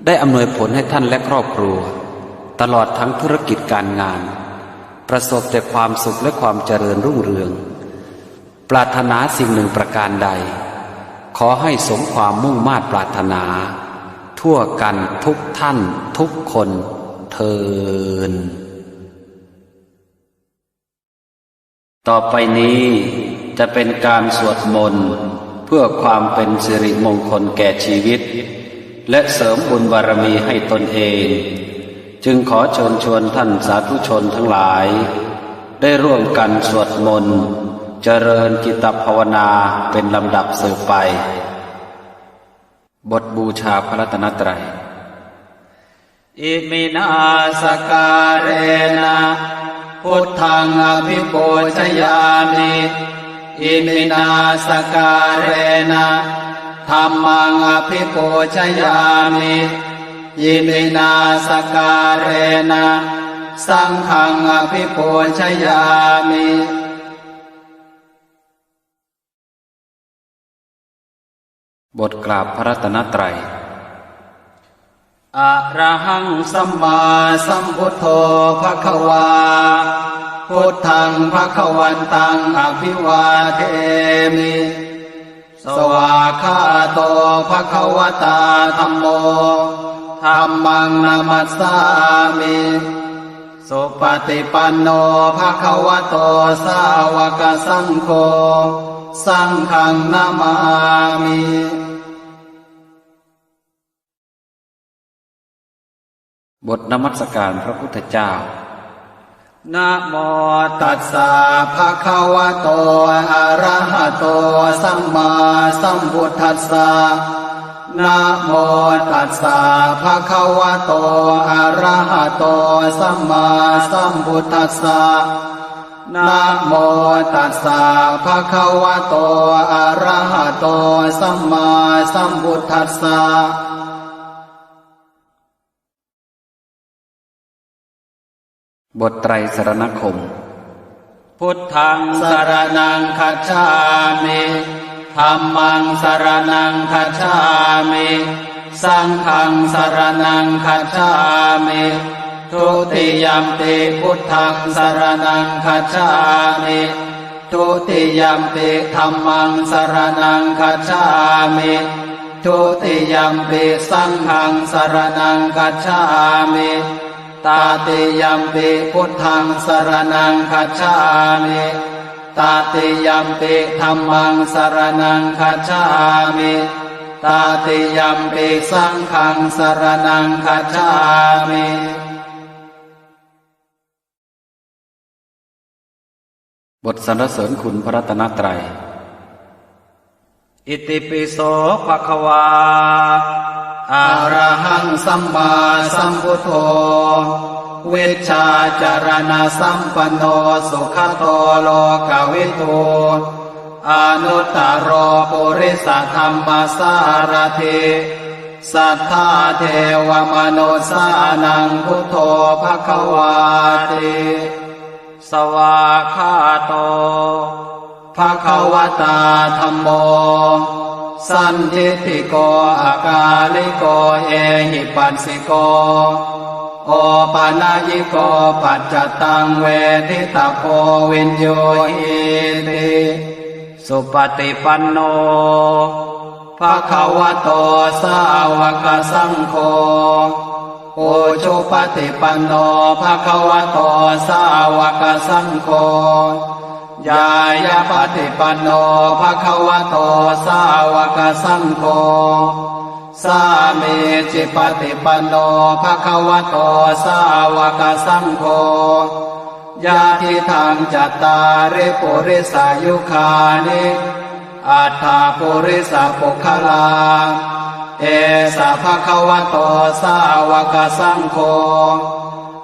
ได้อำนวยผลให้ท่านและครอบครัว ตลอดทั้งธุรกิจการงาน ประสบแต่ความสุขและความเจริญรุ่งเรือง ปรารถนาสิ่งหนึ่งประการใด ขอให้สมความมุ่งมาดปรารถนา ทั่วกันทุกท่านทุกคนเทอญ ต่อไปนี้จะเป็นการสวดมนต์เพื่อความเป็นสิริมงคลแก่ชีวิต และเสริมบุญบารมีให้ตนเอง จึงขอเชิญชวนท่านสาธุชนทั้งหลาย ได้ร่วมกันสวดมนต์เจริญจิตภาวนาเป็นลำดับสืบไป บทบูชาพระรัตนตรัย Iminā sakkārena buddhaṃ abhipūjayāmi. Iminā sakkārena dhammaṃ abhipūjayāmi. Iminā sakkārena saṅghaṃ abhipūjayāmi. บทกราบพระรัตนตรัย Arahaṃ sammāsambuddho bhagavā, buddhaṃ bhagavantaṃ abhivādemi. Svākkhāto bhagavatā dhammo, dhammaṃ namassāmi. Supaṭipanno bhagavato sāvakasaṅgho, saṅghaṃ namāmi. บทนมัสการพระพุทธเจ้า Namo tassa bhagavato arahato sammāsambuddhassa. Namo tassa bhagavato arahato sammāsambuddhassa. Namo tassa bhagavato arahato sammāsambuddhassa. บทไตรสรณคมน์ Buddhaṃ saraṇaṃ gacchāmi. Dhammaṃ saraṇaṃ gacchāmi. Saṅghaṃ saraṇaṃ gacchāmi. Dutiyampi buddhaṃ saraṇaṃ gacchāmi. Dutiyampi dhammaṃ saraṇaṃ gacchāmi. Dutiyampi saṅghaṃ saraṇaṃ gacchāmi. Tatiyampi buddhaṃ saraṇaṃ gacchāmi. Tatiyampi dhammaṃ saraṇaṃ gacchāmi. Tatiyampi saṅghaṃ saraṇaṃ gacchāmi. บทสรรเสริญคุณพระรัตนตรัย Itipi so bhagavā arahaṃ sammāsambuddho vijjācaraṇasampanno sugato lokavidū anuttaro purisadammasārathi satthā devamanussānaṃ buddho bhagavāti. Svākkhāto bhagavatā dhammo sandiṭṭhiko akāliko ehipassiko opanayiko paccattaṃ veditabbo viññūhīti. Supaṭipanno bhagavato sāvakasaṅgho, ujupaṭipanno bhagavato sāvakasaṅgho, ñāyapaṭipanno bhagavato sāvakasaṅgho, sāmīcipaṭipanno bhagavato sāvakasaṅgho, yadidaṃ cattāri purisayugāni aṭṭha purisapuggalā, esa bhagavato sāvakasaṅgho,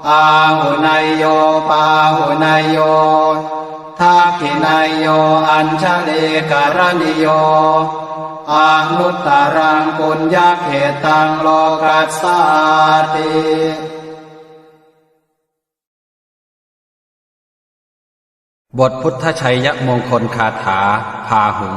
āhuneyyo pāhuneyyo dakkhiṇeyyo añjalikaraṇīyo anuttaraṃ puññakkhettaṃ lokassāti. บทพุทธชัยมงคลคาถา พาหุง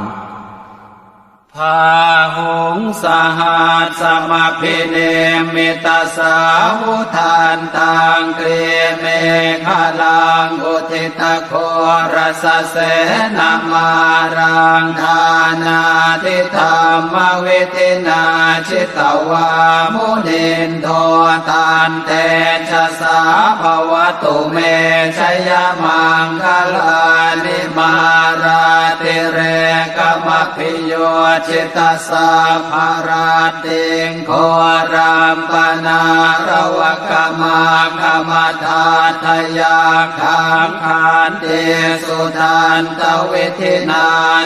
Bāhuṃ sahassamabhinimmitasāvudhantaṃ grīmekhalaṃ uditaghorasasenamāraṃ dānādidhammavidhinā jitavā munindo tantejasā bhavatu me jayamaṅgalāni. Mārātirekamabhiyujjhitasabbarattiṃ ghorampanāḷavakamakkhamathaddhayakkhaṃ khantīsudantavidhinā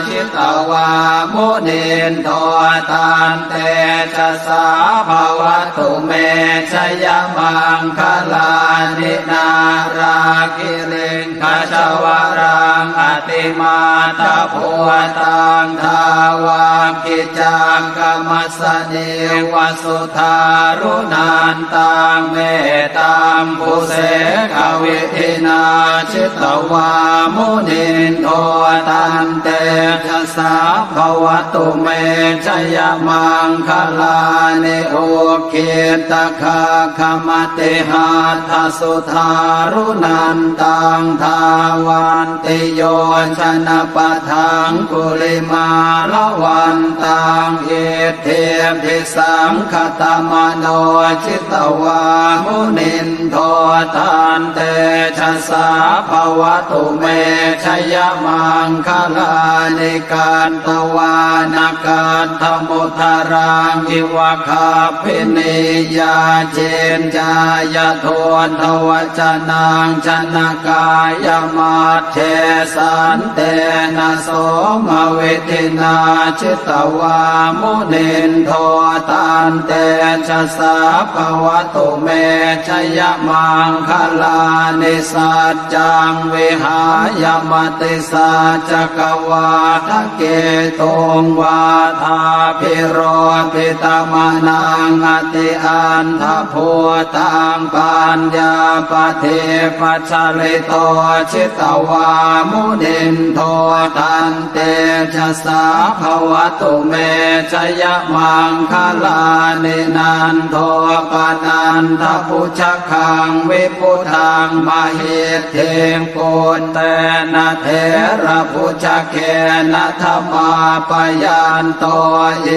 jitavā munindo tantejasā bhavatu me jayamaṅgalāni. Nāḷāgiriṃ gajavaraṃ atimattabhūtaṃ dāvaggicakkamasanīva sudāruṇantaṃ mettambusekavidhinā jitavā munindo tantejasā bhavatu me jayamaṅgalāni. Ukkhittakhaggamatihatthasudāruṇantaṃ dhāvantiyojanapathaṅgulimā Māravantaṃ iddhībhisaṅkhatamano jitavā munindo tantejasā bhavatu me jayamaṅgalāni. Katvāna kaṭṭhamudaraṃ iva gabbhinīyā ciñcāya duṭṭhavacanaṃ janakāyamajjhe santena somavidhinā jitavā munindo tantejasā bhavatu me jayamaṅgalāni. Saccaṃ vihāya matisaccakavādaketuṃ vādābhiropitamanaṃ atiandhabhūtaṃ paññāpadīpajalito jitavā munindo tantejasā bhavatu me jayamaṅgalāni. Nandopanandabhujagaṃ vibudhaṃ mahiddhiṃ puttena therabhujagena damāpayanto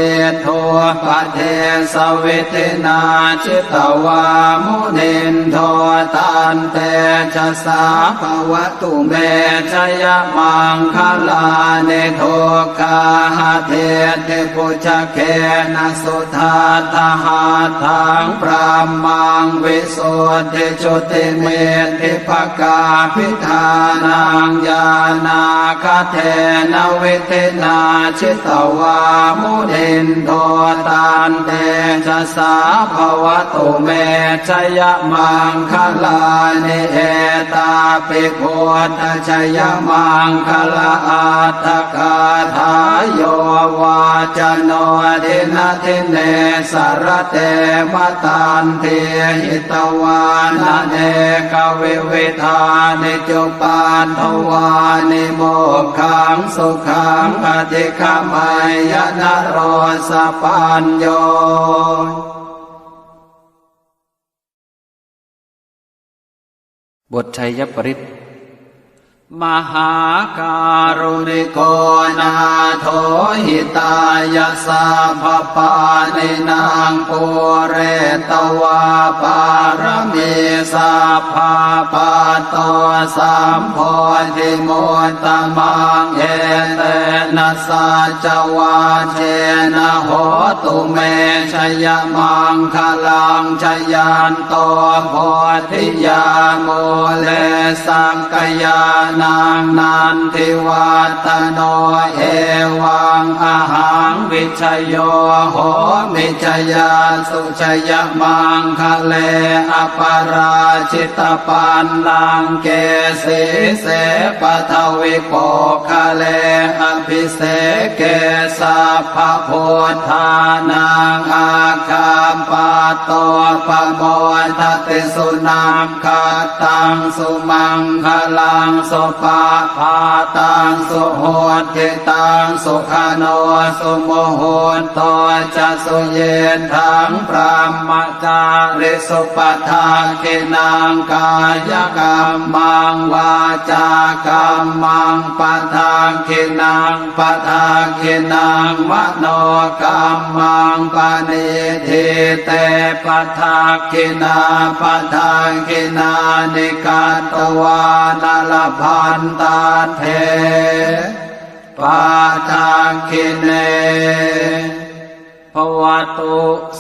iddhūpadesavidhinā jitavā munindo tantejasā bhavatu me jayamaṅgalāni. Duggāhadiṭṭhibhujagena sudaṭṭhahatthaṃ brahmaṃ visuddhijutimiddhibakābhidhānaṃ ñāṇāgadena vidhinā jitavā munindo tantejasā bhavatu me jayamaṅgalāni. Etāpi buddhajayamaṅgalaaṭṭhagāthā yo vācano dinadine sarate matandī hitvānanekavividhāni cupaddavāni mokkhaṃ sukhaṃ adhigameyya naro sapañño. บทชัยปริตร Mahākāruṇiko nātho hitāya sabbapāṇinaṃ pūretvā pāramī sabbā patto sambodhimuttamaṃ etena saccavajjena hotu me jayamaṅgalaṃ. Jayanto bodhiyā mūle sakyānaṃ nandivaḍḍhano evaṃ ahaṃ vijayo homi jayassu jayamaṅgale aparājitapallaṅke sīse paṭhavipokkhare abhiseke sabbabuddhānaṃ aggappatto pamodati. Sunakkhattaṃ sumaṅgalaṃ supabhātaṃ suhuṭṭhitaṃ sukhaṇo sumuhutto ca suyiṭṭhaṃ brahma cārisu padakkhiṇaṃ kāyakammaṃ vācākammaṃ padakkhiṇaṃ padakkhiṇaṃ manokammaṃ paṇidhī te padakkhiṇā padakkhiṇāni katvāna labhantatthe padakkhiṇe. Bhavatu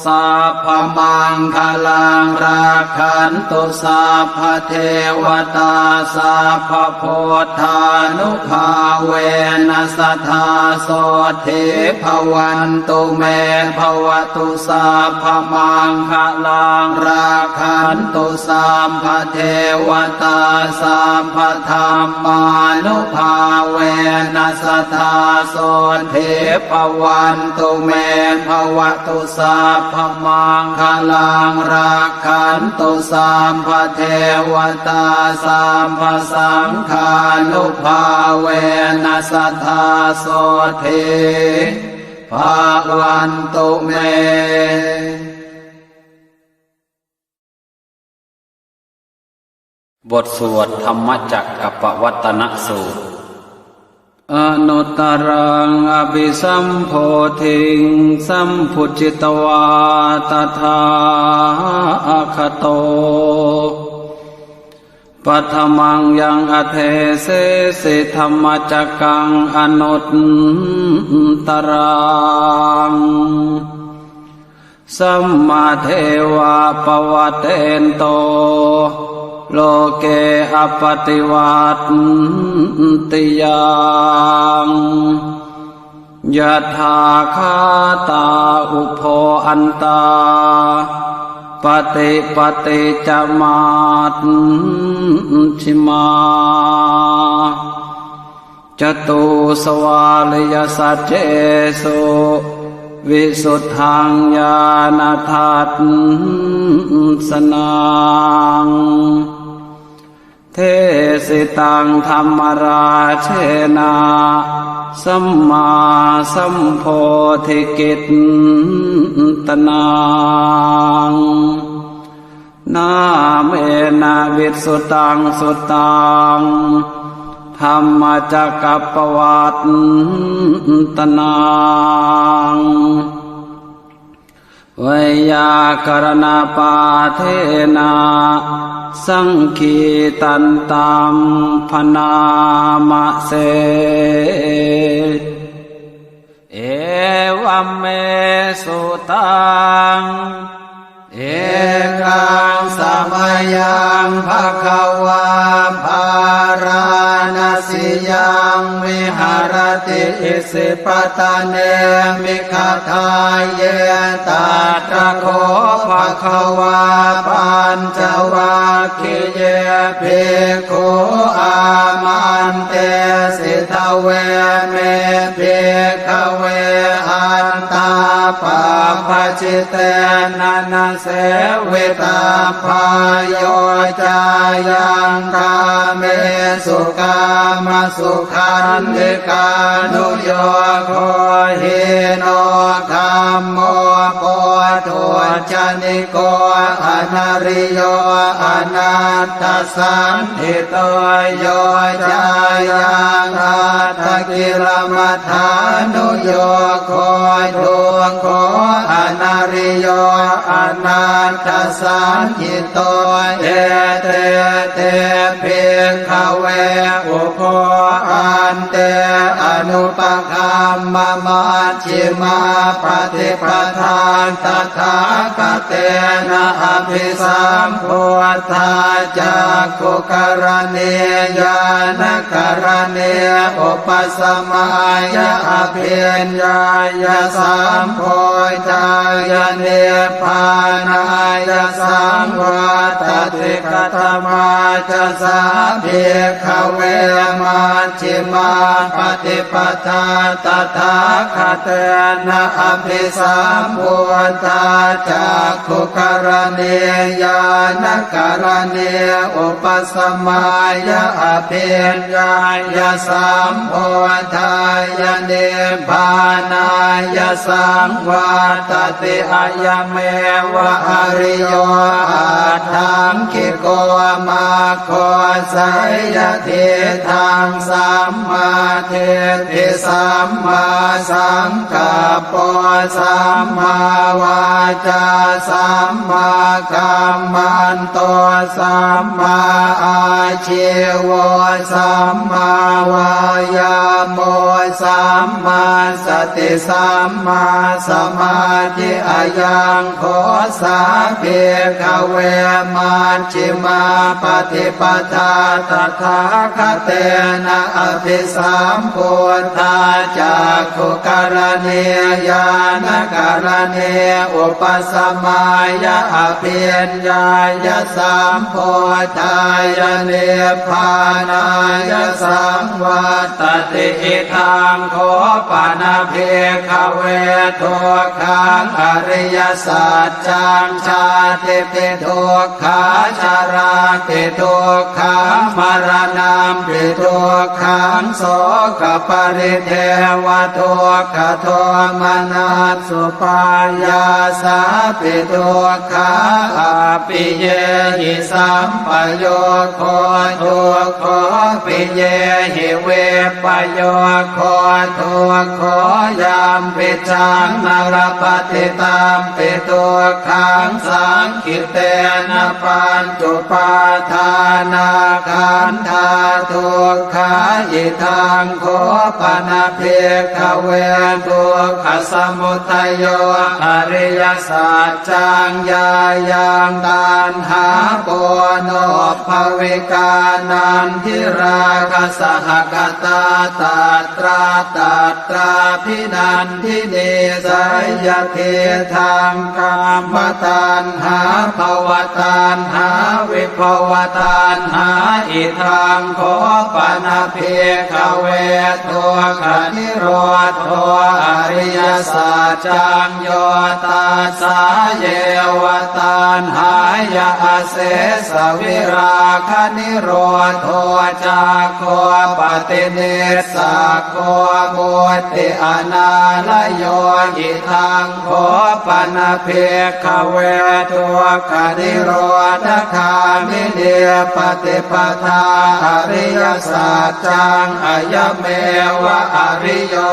sabbamaṅgalaṃ rakkhantu sabbadevatā sabbabuddhānubhāvena sadā sotthī bhavantu me. Bhavatu sabbamaṅgalaṃ rakkhantu sabbadevatā sabbadhammānubhāvena sadā sotthī bhavantu me. Bhavatu sabbamaṅgalaṃ rakkhantu sabbadevatā sabbasaṅghānubhāvena sadā sotthī bhavantu me. บทสวดธัมมจักกัปปวัตตนสูตร Anuttaraṃ abhisambodhiṃ sambujjhitvā tathāgato paṭhamaṃ yaṃ adesesi dhammacakkaṃ anuttaraṃ. Sammadeva pavattento loke appaṭivattiyaṃ. Yatthākkhātā ubho antā paṭipatti ca majjhimā. Catusvāriyasaccesu visuddhaṃ ñāṇadassanaṃ. Desitaṃ dhammarājena sammāsambodhikittanaṃ. Nāmena vissutaṃ suttaṃ dhammacakkappavattanaṃ. Veyyākaraṇapāṭhena saṅgītantam bhaṇāma se. Evaṃ me sutaṃ. Ekaṃ samayaṃ bhagavā bārāṇasiyaṃ viharati isipatane migadāye. Tatra kho bhagavā pañcavag giye bhikkhū āmantesi: Dveme, bhikkhave, antā pabbajitena na sevitabbā. Yo cāyaṃ kāmesu kāmasukhallikānuyogo hīno gammo pothujjani ko anariyo anatthasañhito. Yo cāyaṃ attakilamathānuyogo dukkho anariyo anatthasañhito. Ete te, bhikkhave, ubho ante anupagamma maj jjhimā paṭipadā tathāgatena abhisambuddhā cakkhukaraṇī ñāṇakaraṇī upasamāya abhiññāya sambodhāya nibbānāya saṃvattati. Katamā ca sā, bhikkhave, maj jjhimā paṭipadā tathāgatena abhisambuddhā cakkhukaraṇī ñāṇakaraṇī upasamāya abhiññāya sambodhāya nibbānāya saṃvattati? Ayameva ariyo aṭṭhaṅgiko mag go, seyyathīdaṃ: sammādiṭṭhi sammāsaṅkappo sammāvācā sammākammanto sammāājīvo sammāvāyāmo sammāsati sammāsamādhi. Ayaṃ kho sā, bhikkhave, majjhimā paṭipadā tathāgatena abhisambuddhā cakkhukaraṇī ñāṇakaraṇī upasamāya abhiññāya sambodhāya nibbānāya saṃvattati. Idaṃ kho pana, bhikkhave, dukkhaṃ ariyasaccaṃ: jātipi dukkhā jarāpi dukkhā maraṇampi dukkhaṃ sokapa parideva dukkhadomanassupāyāsāpi dukkhā appiyehi sampayogo dukkho piyehi vippayogo dukkho yampicchaṃ na labhati tampi dukkhaṃ saṅ khittena pañcupādānakkhandhā dukkhā. Idaṃ kho pana bhikkhave dukkhasamudayo ariyasaccaṃ yāyaṃ taṇhā ponobbhavikā nandirāgasahagatā tatra tatrābhinan dinī seyyathidaṃ kāmataṇhā bhavataṇhā vibhavataṇhā. Idaṃ kho pana bhikkhave dukkhanirodho ariyasaccaṃ yo tassāyeva taṇhāya asesavirāganirodho cāgo paṭinissaggo mutti anālayo. Idaṃ kho pana bhikkhave dukkhanirodhagāminī paṭipadā ariyasaccaṃ ayameva ariyo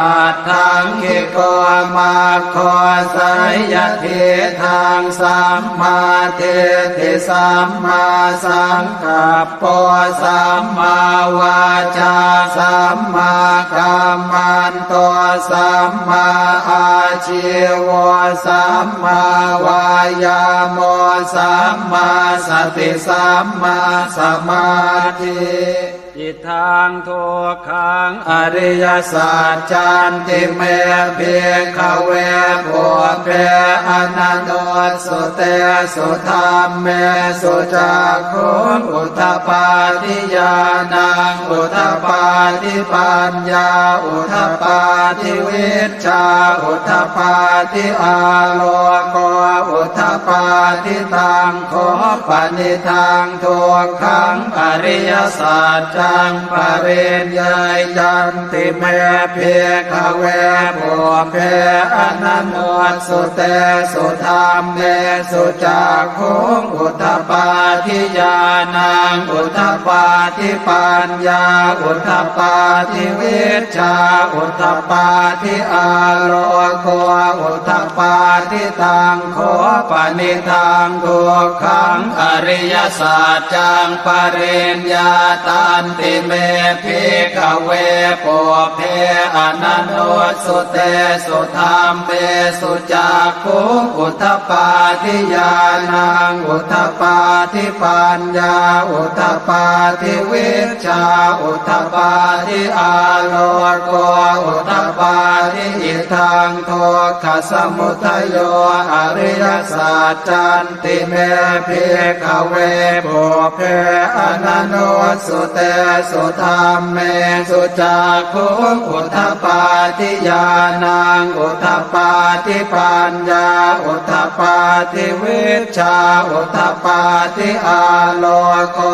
aṭṭhaṅgiko maggo seyyathidaṃ sammādiṭṭhi sammāsaṅkappo sammāvācā sammākammanto sammāājīvo sammāvāyāmo sammāsati sammāsamādhi. Idaṃ dukkhaṃ ariyasaccanti me bhikkhave pubbe ananussutesu dhammesu cakkhuṃ udapādi ñāṇaṃ udapādi paññā udapādi vijjā udapādi āloko udapādi. Taṃ kho panidaṃ dukkhaṃ ariyasaccaṃ pariññeyyanti me bhikkhave pubbe ananussutesu dhammesu cakkhuṃ udapādi ñāṇaṃ udapādi paññā udapādi vijjā udapādi āloko udapādi. Taṃ kho panidaṃ dukkhaṃ ariyasaccaṃ pariññātanti me bhikkhave pubbe ananussutesu dhammesu cakkhuṃ udapādi ñāṇaṃ udapādi paññā udapādi vijjā udapādi āloko udapādi. Idaṃ dukkhasamudayo ariyasaccanti me bhikkhave pubbe ananussutesu dhammesu cakkhuṃ udapādi ñāṇaṃ udapādi paññā udapādi vijjā udapādi āloko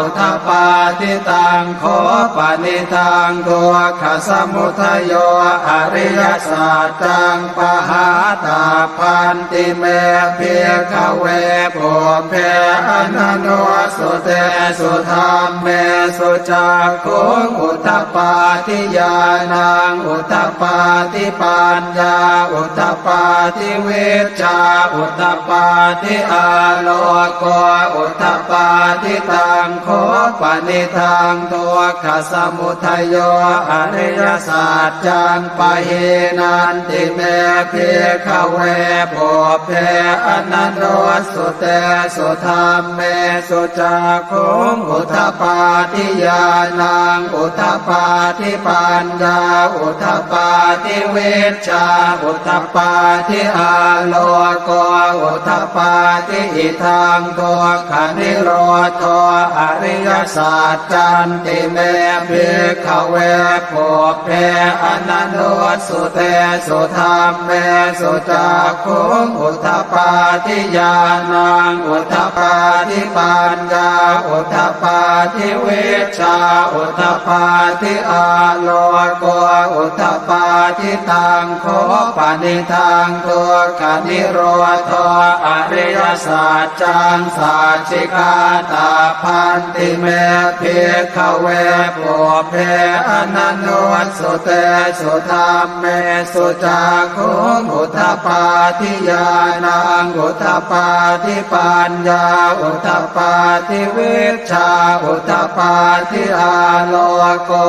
udapādi. Taṃ kho panidaṃ dukkhasamudayo ariyasaccaṃ pahātabbanti me bhikkhave pubbe ananussutesu dhammesu cakkhuṃ udapādi ñāṇaṃ udapādi paññā udapādi vijjā udapādi āloko udapādi. Taṃ kho panidaṃ dukkhasamudayo ariyasaccaṃ pahīnanti me bhikkhave pubbe ananussutesu dhammesu cakkhuṃ udapādi ñāṇaṃ udapādi paññā udapādi vijjā udapādi āloko udapādi. Idaṃ dukkhanirodho ariyasaccanti me bhikkhave pubbe ananussutesu dhammesu cakkhuṃ udapādi ñāṇaṃ udapādi paññā udapādi vij vijjā udapādi, āloko udapādi. Taṃ kho panidaṃ dukkhanirodho ariyasaccaṃ sacchikātabbanti me bhikkhave pubbe ananussutesu dhammesu cakkhuṃ udapādi, ñāṇaṃ udapādi, paññā udapādi, vijjā udapādi, āloko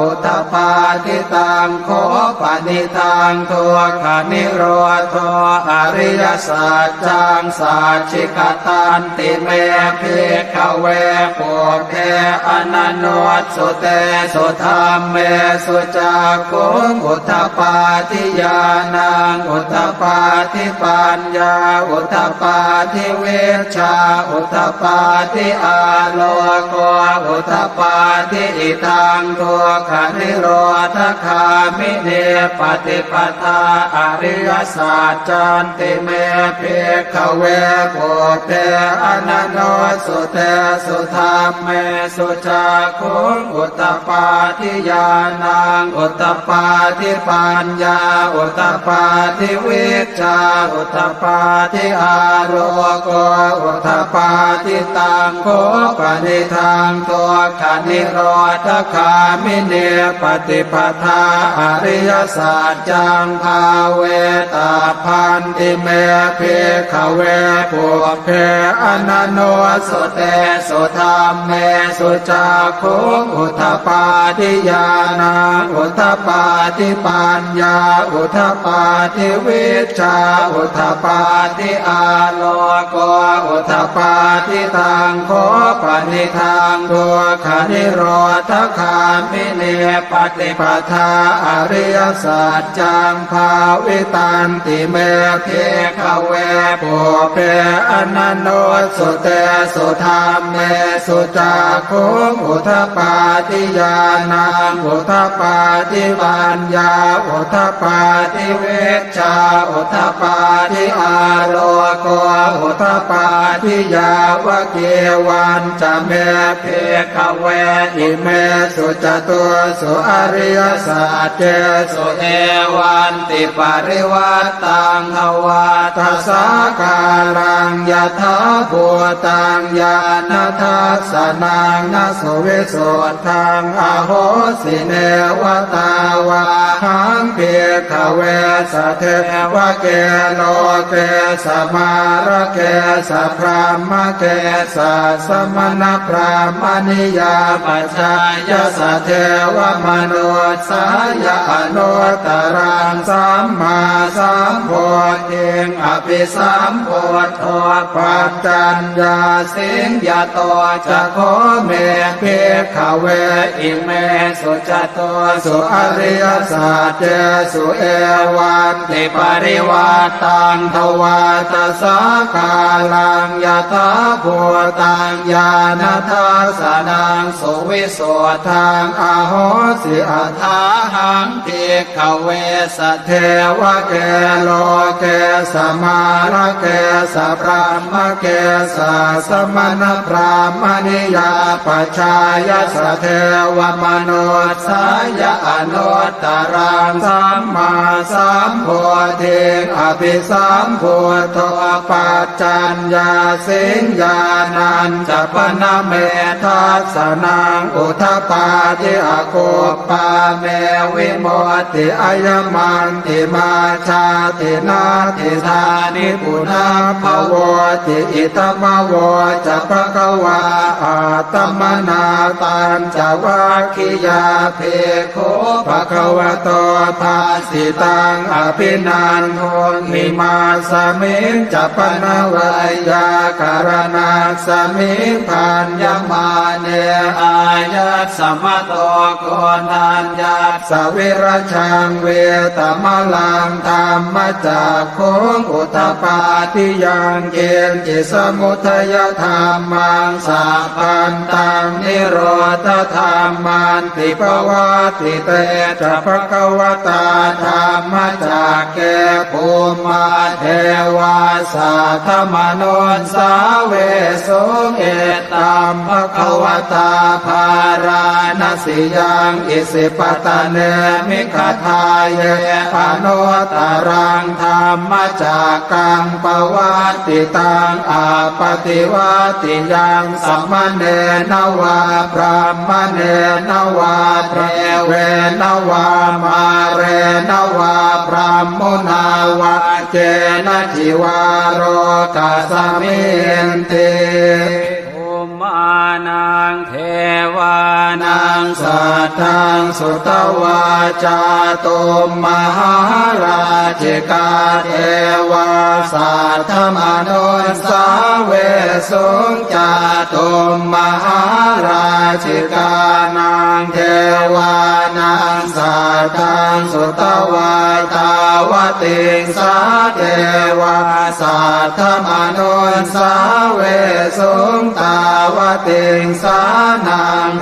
udapādi. Taṃ kho panidaṃ dukkhanirodho ariyasaccaṃ sacchikatanti me bhikkhave pubbe ananussutesu dhammesu cakkhuṃ udapādi, ñāṇaṃ udapādi, paññā udapādi, vijjā udapādi, āloko udapādi. Idaṃ dukkhanirodhagāminī paṭipadā ariyasaccanti me bhikkhave pubbe ananussutesu dhammesu cakkhuṃ udapādi, ñāṇaṃ udapādi, paññā udapādi, vijjā udapādi, āloko udapādi. Taṃ kho panidaṃ dukkhanirodhagāminī paṭipadā ariyasaccaṃ bhāvetabbanti me bhikkhave pubbe ananussutesu dhammesu cakkhuṃ udapādi, ñāṇaṃ udapādi, paññā udapādi, vijjā udapādi, āloko udapādi. Taṃ kho panidaṃ dukkhanirodhagāminī paṭipadā ariyasaccaṃ bhāvitanti me bhikkhave pubbe ananussutesu dhammesu cakkhuṃ udapādi, ñāṇaṃ udapādi, paññā udapādi, vijjā udapādi, āloko udapādi. Yāvakīvañca me bhikkhave imesu catūsu ariyasaccesu evantiparivaṭṭaṃ dvādasākāraṃ yathābhūtaṃ ñāṇadassanaṃ na suvisuddhaṃ ahosi, neva tāvāhaṃ bhikkhave sadevake loke samārake sabrahmake sassamaṇabrāhmaṇiyā pajāya sadevamanussāya anuttaraṃ sammāsambodhiṃ abhisambuddho paccaññāsiṃ. Yato ca kho me bhikkhave imesu catūsu ariyasaccesu evantiparivaṭṭaṃ dvādasākāraṃ yathābhūtaṃ ñāṇadassanaṃ suvisuddhaṃ ahosi, athāhaṃ bhikkhave sadevake loke samārake sabrahmake sassamaṇabrāhmaṇiyā pajāya sadevamanussāya anuttaraṃ sammāsambodhiṃ abhisambuddho paccaññāsiṃ. Ñāṇañca pana me dassanaṃ udapādi, akup pā me vimutti, ayamantimā jāti, natthidāni punabbhavoti. Idamavoca bhagavā. Attamanā pañcavaggiyā bhikkhū bhagavato bhāsitaṃ abhinanduṃ. Imasmiñca pana veyyākaraṇasmiṃ bhaññamāne āyasmato Koṇḍaññassa virajaṃ vītamalaṃ dhammacakkhuṃ udapādi: yaṅkiñci samudayadhammaṃ sabbantaṃ nirodhadhammanti. Pavattite ca bhagavatā dhammacakke bhummā devā saddamanussāvesuṃ: Etambhagavatā Bārāṇasiyaṃ Isipatane Migadāye anuttaraṃ dhammacakkaṃ pavattitaṃ appaṭivattiyaṃ samaṇena vā brāhmaṇena vā devena vā mārena vā brahmunā vā kenaci vā lokasminti. Bhummānaṃ devānaṃ saddaṃ sutvā cātummahārājikā devā saddamanussāvesuṃ. Cātummahārājikānaṃ devānaṃ saddaṃ sutvā tāvatiṃsā devā saddamanussāvesuṃ. Tāvatiṃsānaṃ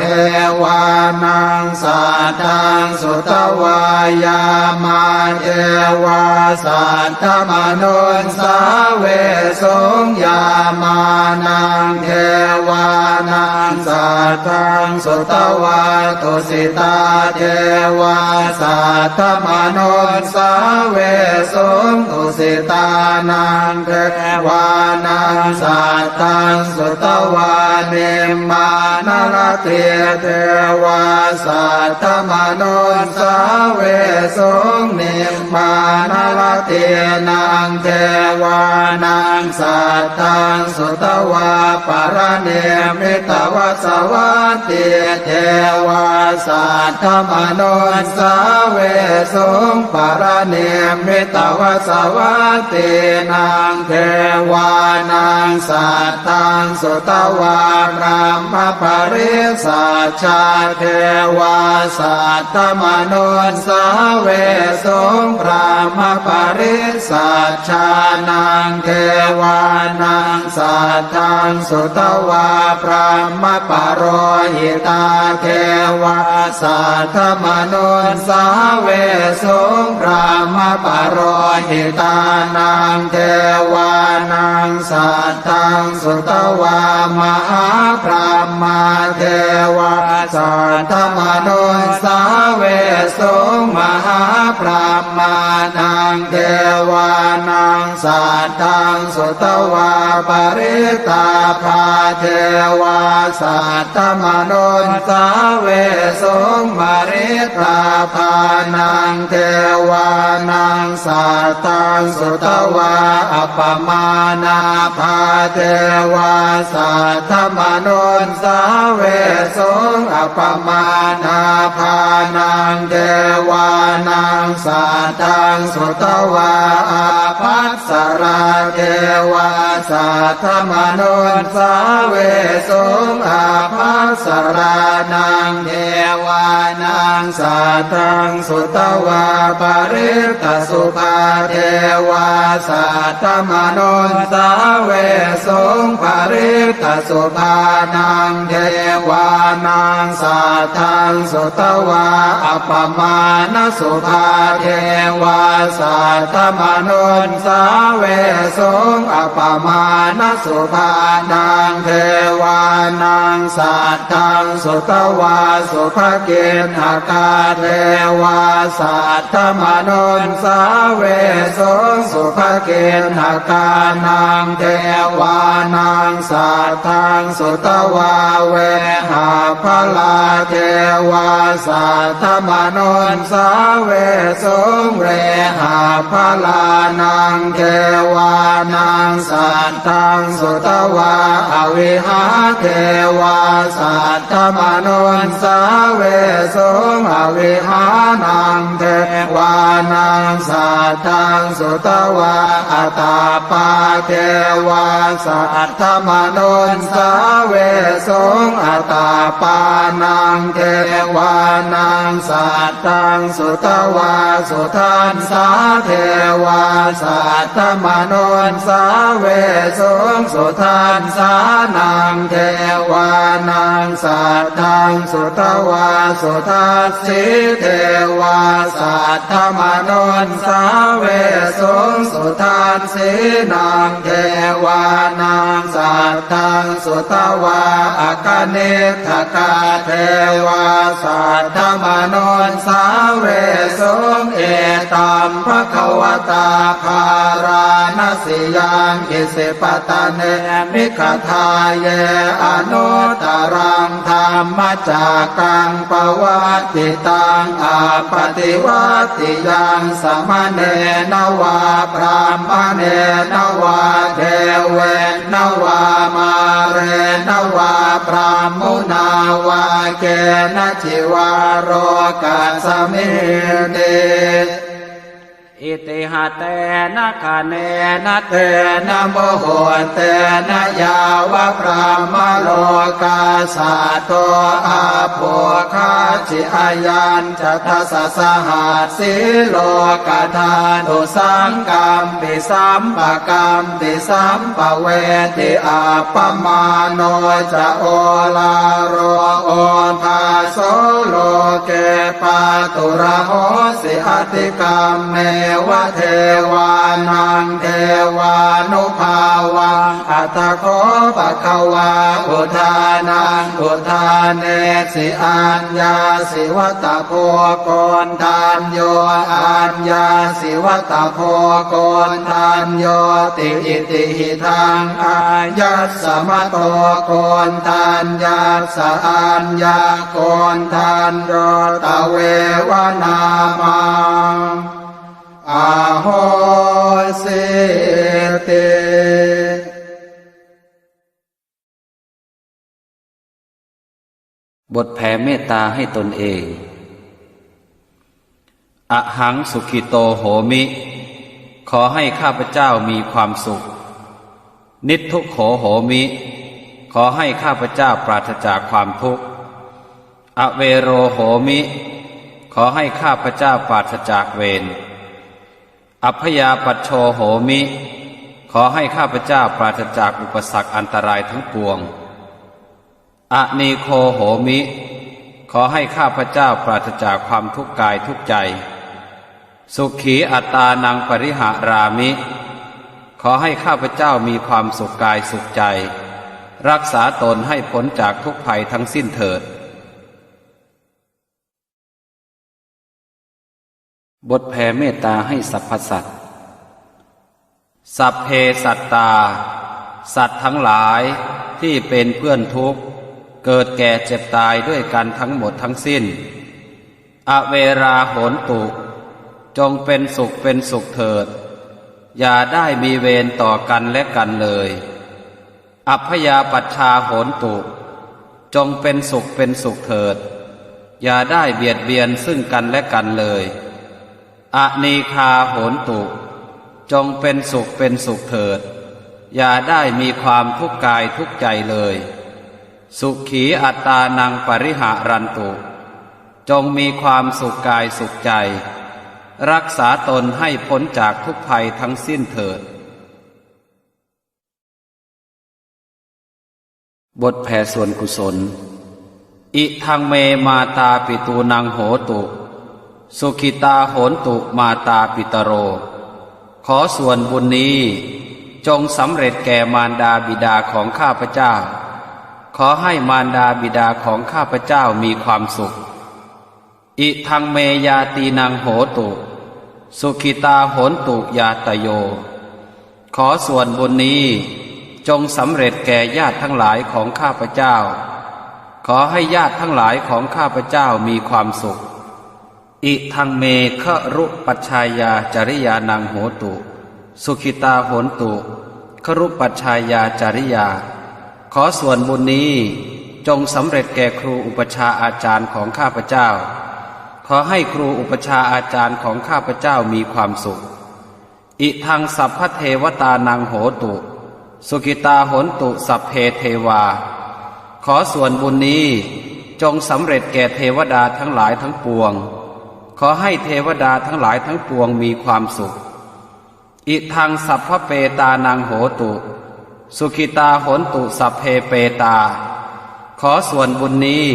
devānaṃ saddaṃ sutvā yāmā devā saddamanussāvesuṃ. Yāmānaṃ devānaṃ saddaṃ sutvā tusitā devā saddamanussāvesuṃ. Tusitānaṃ devānaṃ saddaṃ sutvā nimmānaratī devā saddamanussāvesuṃ. Nimmānaratīnaṃ devānaṃ saddaṃ sutvā paranimmitavasavattī devā saddamanussāvesuṃ. Paranimmitavasavattīnaṃ devānaṃ saddaṃ sutvā brahmapārisajjā devā saddamanussāvesuṃ. Brahmapārisajjānaṃ devānaṃ saddaṃ sutvā brahmapurohitā devā saddamanussāvesuṃ. Brahmapurohitānaṃ devānaṃ saddaṃ sutvā mahābrahmā devā saddamanussāvesuṃ. Mahābrahmānaṃ devānaṃ saddaṃ sutvā parittābhā devā saddamanussāvesuṃ. Parittābhānaṃ devānaṃ saddaṃ sutvā appamāṇābhā devā saddamanussāvesuṃ. Appamāṇābhānaṃ devānaṃ saddaṃ sutvā ābhassarā devā saddamanussāvesuṃ. Ābhassarānaṃ devānaṃ saddaṃ sutvā parittasubhā devā saddamanussāvesuṃ. Parittasubhānaṃ devānaṃ saddaṃ sutvā appamāṇasubhā devā saddamanussāvesuṃ. Appamāṇasubhānaṃ devānaṃ saddaṃ sutvā subhakiṇhakā devā saddamanussāvesuṃ. Subhakiṇhakānaṃ devānaṃ saddaṃ sutvā vehapphalā devā saddamanussāvesuṃ. Vehapphalānaṃ devānaṃ saddaṃ sutvā avihā devā saddamanussāvesuṃ. Avihānaṃ devānaṃ saddaṃ sutvā, atappā devā saddamanussāvesuṃ. Atappānaṃ devānaṃ saddaṃ sutvā, sudassā devā saddamanussāvesuṃ. Sudassānaṃ devānaṃ saddaṃ sutvā, sudassī devā saddamanussāvesuṃ. Sudassīnaṃ devānaṃ saddaṃ sutvā, akaniṭṭhakā devā saddamanussāvesuṃ. Etaṃ bhagavatā bārāṇasiyaṃ isipatane migadāye anuttaraṃ dhammacakkaṃ pavattitaṃ appaṭivattiyaṃ samaṇena vā brāhmaṇena vā devena vā mārena vā brahmunā vā kenaci vā lokasminti. Itiha tena khaṇena tena muhuttena yāva brahmalokā saddo abbhuggacchi. Ayañca dasasahassī lokadhātu saṅkampi sampakam pi sampavedhi. Appamāṇo ca oḷāro obhāso loke pāturahosi, atikkammeva devānaṃ devānubhāvaṃ. Atha kho bhagavā udānaṃ udānesi: Aññāsi vata bho koṇḍañño, aññāsi vata bho koṇḍaññoti. Itihidaṃ āyasmato koṇḍaññassa aññākoṇḍañño tveva nāmaṃ ahosīti. บทแผ่เมตตาให้ตนเอง Ahaṃ sukhito homi ขอให้ข้าพเจ้ามีความสุข Niddukkho homi ขอให้ข้าพเจ้าปราศจากความทุกข์ Avero homi ขอให้ข้าพเจ้าปราศจากเวร Abyāpajjho homi ขอให้ข้าพเจ้าปราศจากอุปสรรคอันตรายทั้งปวง Anīgho homi ขอให้ข้าพเจ้าปราศจากความทุกข์กายทุกข์ใจ Sukhī attānaṃ pariharāmi ขอให้ข้าพเจ้ามีความสุขกายสุขใจ รักษาตนให้พ้นจากทุกข์ภัยทั้งสิ้นเถิด บทแผ่เมตตาให้สรรพสัตว์ Sabbe sattā สัตว์ทั้งหลายที่เป็นเพื่อนทุกข์ เกิดแก่เจ็บตายด้วยกันทั้งหมดทั้งสิ้น Averā hontu จงเป็นสุขเป็นสุขเถิด อย่าได้มีเวรต่อกันและกันเลย Abyāpajjhā hontu จงเป็นสุขเป็นสุขเถิด อย่าได้เบียดเบียนซึ่งกันและกันเลย Anīghā hontu จงเป็นสุขเป็นสุขเถิด อย่าได้มีความทุกข์กายทุกข์ใจเลย Sukhī attānaṃ pariharantu จงมีความสุขกายสุขใจ รักษาตนให้พ้นจากทุกข์ภัยทั้งสิ้นเถิด บทแผ่ส่วนกุศล Idaṃ me mātāpitūnaṃ hotu, sukhitā hontu mātāpitaro. ขอส่วนบุญนี้จงสำเร็จแก่มารดาบิดาของข้าพเจ้า ขอให้มารดาบิดาของข้าพเจ้ามีความสุข Idaṃ me ñātīnaṃ hotu, sukhitā hontu ñātayo. ขอส่วนบุญนี้จงสำเร็จแก่ญาติทั้งหลายของข้าพเจ้า ขอให้ญาติทั้งหลายของข้าพเจ้ามีความสุข Idaṃ me garūpajjhāyācariyānaṃ hotu, sukhitā hontu garūpajjhāyācariyā. ขอส่วนบุญนี้จงสำเร็จแก่ครูอุปัชฌาย์อาจารย์ของข้าพเจ้า ขอให้ครูอุปัชฌาย์อาจารย์ของข้าพเจ้ามีความสุข Idaṃ sabbadevatānaṃ hotu, sukhitā hontu sabbe devā. ขอส่วนบุญนี้จงสำเร็จแก่เทวดาทั้งหลายทั้งปวง ขอให้เทวดาทั้งหลายทั้งปวงมีความสุข Idaṃ sabbapetānaṃ hotu, sukhitā hontu sabbe petā. ขอส่วนบุญนี้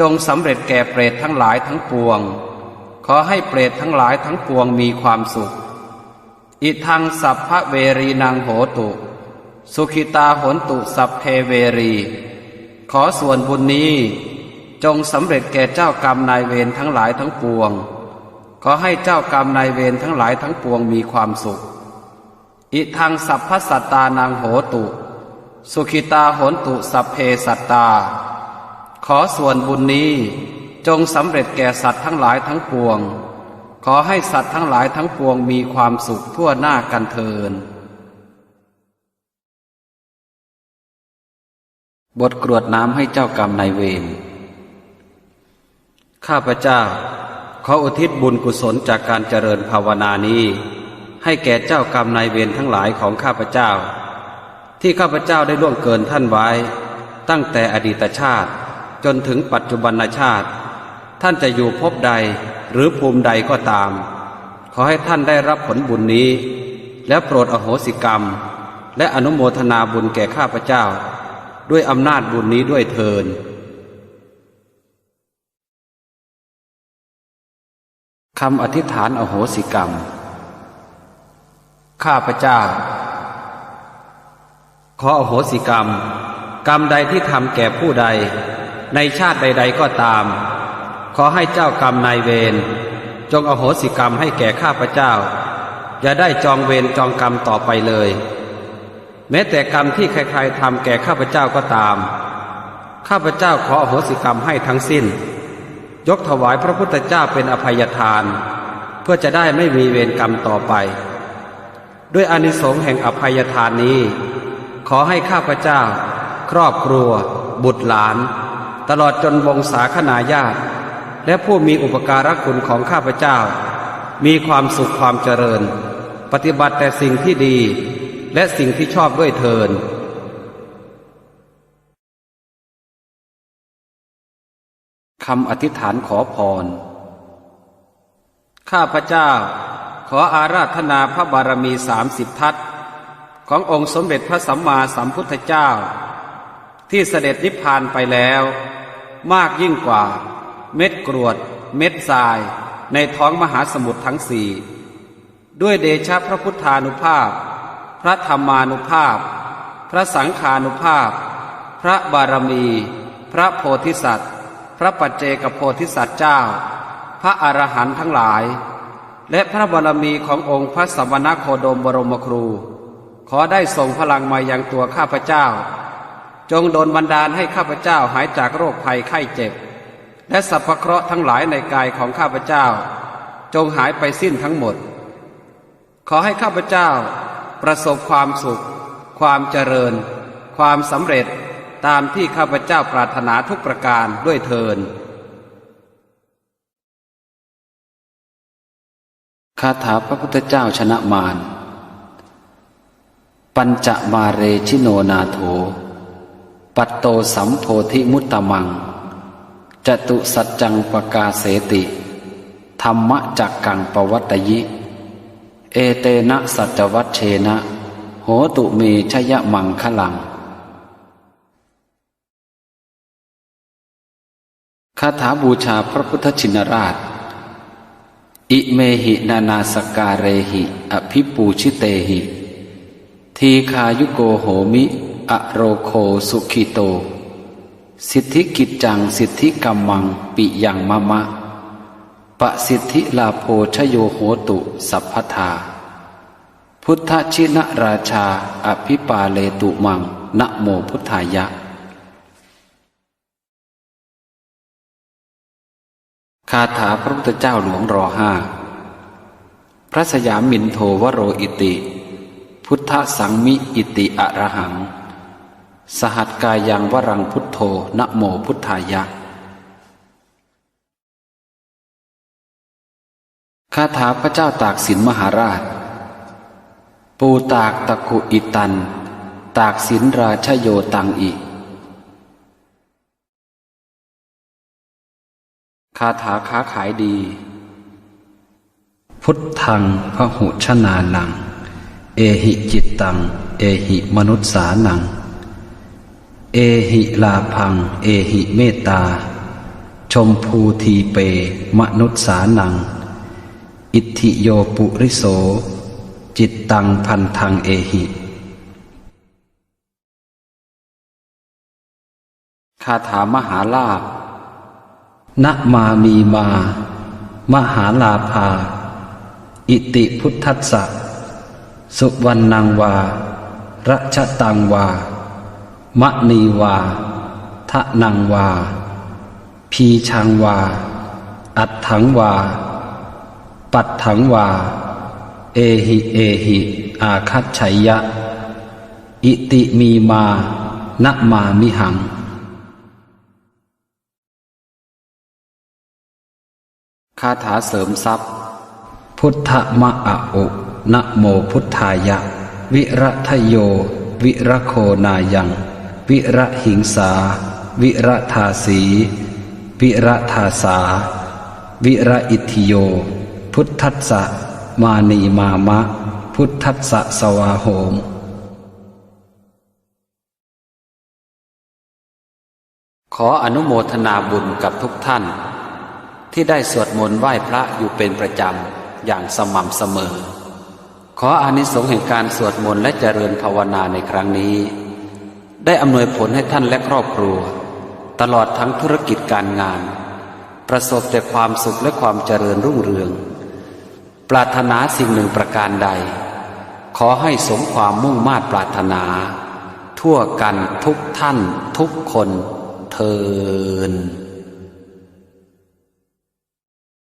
จงสำเร็จแก่เปรตทั้งหลายทั้งปวง ขอให้เปรตทั้งหลายทั้งปวงมีความสุข Idaṃ sabbaverīnaṃ hotu, sukhitā hontu sabbe verī. ขอส่วนบุญนี้จงสำเร็จแก่เจ้ากรรมนายเวรทั้งหลายทั้งปวง ขอให้เจ้ากรรมนายเวรทั้งหลายทั้งปวงมีความสุข Idaṃ sabbasattānaṃ hotu, sukhitā hontu sabbe sattā. ขอส่วนบุญนี้จงสำเร็จแก่สัตว์ทั้งหลายทั้งปวง ขอให้สัตว์ทั้งหลายทั้งปวงมีความสุขทั่วหน้ากันเทอญ บทกรวดน้ำให้เจ้ากรรมนายเวร ข้าพเจ้าขออุทิศบุญกุศลจากการเจริญภาวนานี้ ให้แก่เจ้ากรรมนายเวรทั้งหลายของข้าพเจ้า ที่ข้าพเจ้าได้ล่วงเกินท่านไว้ ตั้งแต่อดีตชาติจนถึงปัจจุบันชาติ ท่านจะอยู่ภพใดหรือภูมิใดก็ตาม ขอให้ท่านได้รับผลบุญนี้ แล้วโปรดอโหสิกรรม และอนุโมทนาบุญแก่ข้าพเจ้า ด้วยอำนาจบุญนี้ด้วยเทอญ คำอธิษฐานอโหสิกรรม ข้าพเจ้าขออโหสิกรรม กรรมใดที่ทำแก่ผู้ใด ในชาติใดๆก็ตาม ขอให้เจ้ากรรมนายเวร จงอโหสิกรรมให้แก่ข้าพเจ้า อย่าได้จองเวรจองกรรมต่อไปเลย แม้แต่กรรมที่ใครๆทำแก่ข้าพเจ้าก็ตาม ข้าพเจ้าขออโหสิกรรมให้ทั้งสิ้น ยกถวายพระพุทธเจ้าเป็นอภัยทาน เพื่อจะได้ไม่มีเวรกรรมต่อไป ด้วยอานิสงส์แห่งอภัยทานนี้ ขอให้ข้าพเจ้า ครอบครัว บุตรหลาน ตลอดจนวงศาคณาญาติ และผู้มีอุปการะคุณของข้าพเจ้า มีความสุขความเจริญ ปฏิบัติแต่สิ่งที่ดี และสิ่งที่ชอบด้วยเทอญ คำอธิษฐานขอพร ข้าพเจ้าขออาราธนาพระบารมีสามสิบทัศน์ ขององค์สมเด็จพระสัมมาสัมพุทธเจ้า ที่เสด็จนิพพานไปแล้ว มากยิ่งกว่าเม็ดกรวดเม็ดทรายในท้องมหาสมุทรทั้งสี่ ด้วยเดชะพระพุทธานุภาพ พระธรรมานุภาพ พระสังฆานุภาพ พระบารมี พระโพธิสัตว์ พระปัจเจกโพธิสัตว์เจ้า พระอรหันต์ทั้งหลาย และพระบารมีขององค์พระสมณโคดมบรมครู ขอได้ส่งพลังมายังตัวข้าพเจ้า จงดลบันดาลให้ข้าพเจ้าหายจากโรคภัยไข้เจ็บ และสรรพเคราะห์ทั้งหลายในกายของข้าพเจ้า จงหายไปสิ้นทั้งหมด ขอให้ข้าพเจ้าประสบความสุข ความเจริญ ความสำเร็จ ตามที่ข้าพเจ้าปรารถนาทุกประการด้วยเทอญ คาถาพระพุทธเจ้าชนะมาร Pañcamāre jino nātho, patto sambodhimuttamaṃ, catusaccaṃ pakāseti, dhammacakkaṃ pavattayi, etena saccavajjena, hotu me jayamaṅgalaṃ. คาถาบูชาพระพุทธชินราช Imehi nānāsakkārehi abhipūjitehi, dīghāyuko homi, arogo sukhito, siddhikiccaṃ siddhikammaṃ piyaṃ mama, pasiddhilābho jayo hotu sabbadā. Buddhajinarājā abhipāletu maṃ, namo buddhāya. คาถาพระพุทธเจ้าหลวง รอห้า Bhrasayāmindo varo iti, buddhasaṃmi iti arahaṃ, sahakkāyaṃ varaṃ buddho, namo buddhāya. คาถาพระเจ้าตากสินมหาราช Pūtāktakku itan, Tāksinrājayo taṃ i. คาถาค้าขายดี Buddhaṃ bahujanānaṃ, ehi cittaṃ, ehi manussānaṃ, ehi lābhaṃ, ehi mettā, jambūdīpe manussānaṃ, itthi yo puriso, cittaṃ bandhaṃ ehi. คาถามหาลาภ Namāmīmā mahālābhā, iti buddhassa, suvaṇṇaṃ vā rajataṃ vā maṇī vā dhanaṃ vā bījaṃ vā atthaṃ vā patthaṃ vā, ehi ehi āgaccheyya, iti mīmā namāmihaṃ. คาถาเสริมทรัพย์ Buddha ma a u, namo buddhāya, viradayo viragonāyaṃ virahiṃsā viradāsī viradāsā viraitthiyo, buddhassa mānīmāma, buddhassa svāhoma. ขออนุโมทนาบุญกับทุกท่าน ที่ได้สวดมนต์ไหว้พระอยู่เป็นประจำอย่างสม่ำเสมอ ขออานิสงส์แห่งการสวดมนต์และเจริญภาวนาในครั้งนี้ ได้อำนวยผลให้ท่านและครอบครัว ตลอดทั้งธุรกิจการงาน ประสบแต่ความสุขและความเจริญรุ่งเรือง ปรารถนาสิ่งหนึ่งประการใด ขอให้สมความมุ่งมาดปรารถนา ทั่วกันทุกท่านทุกคนเทอญ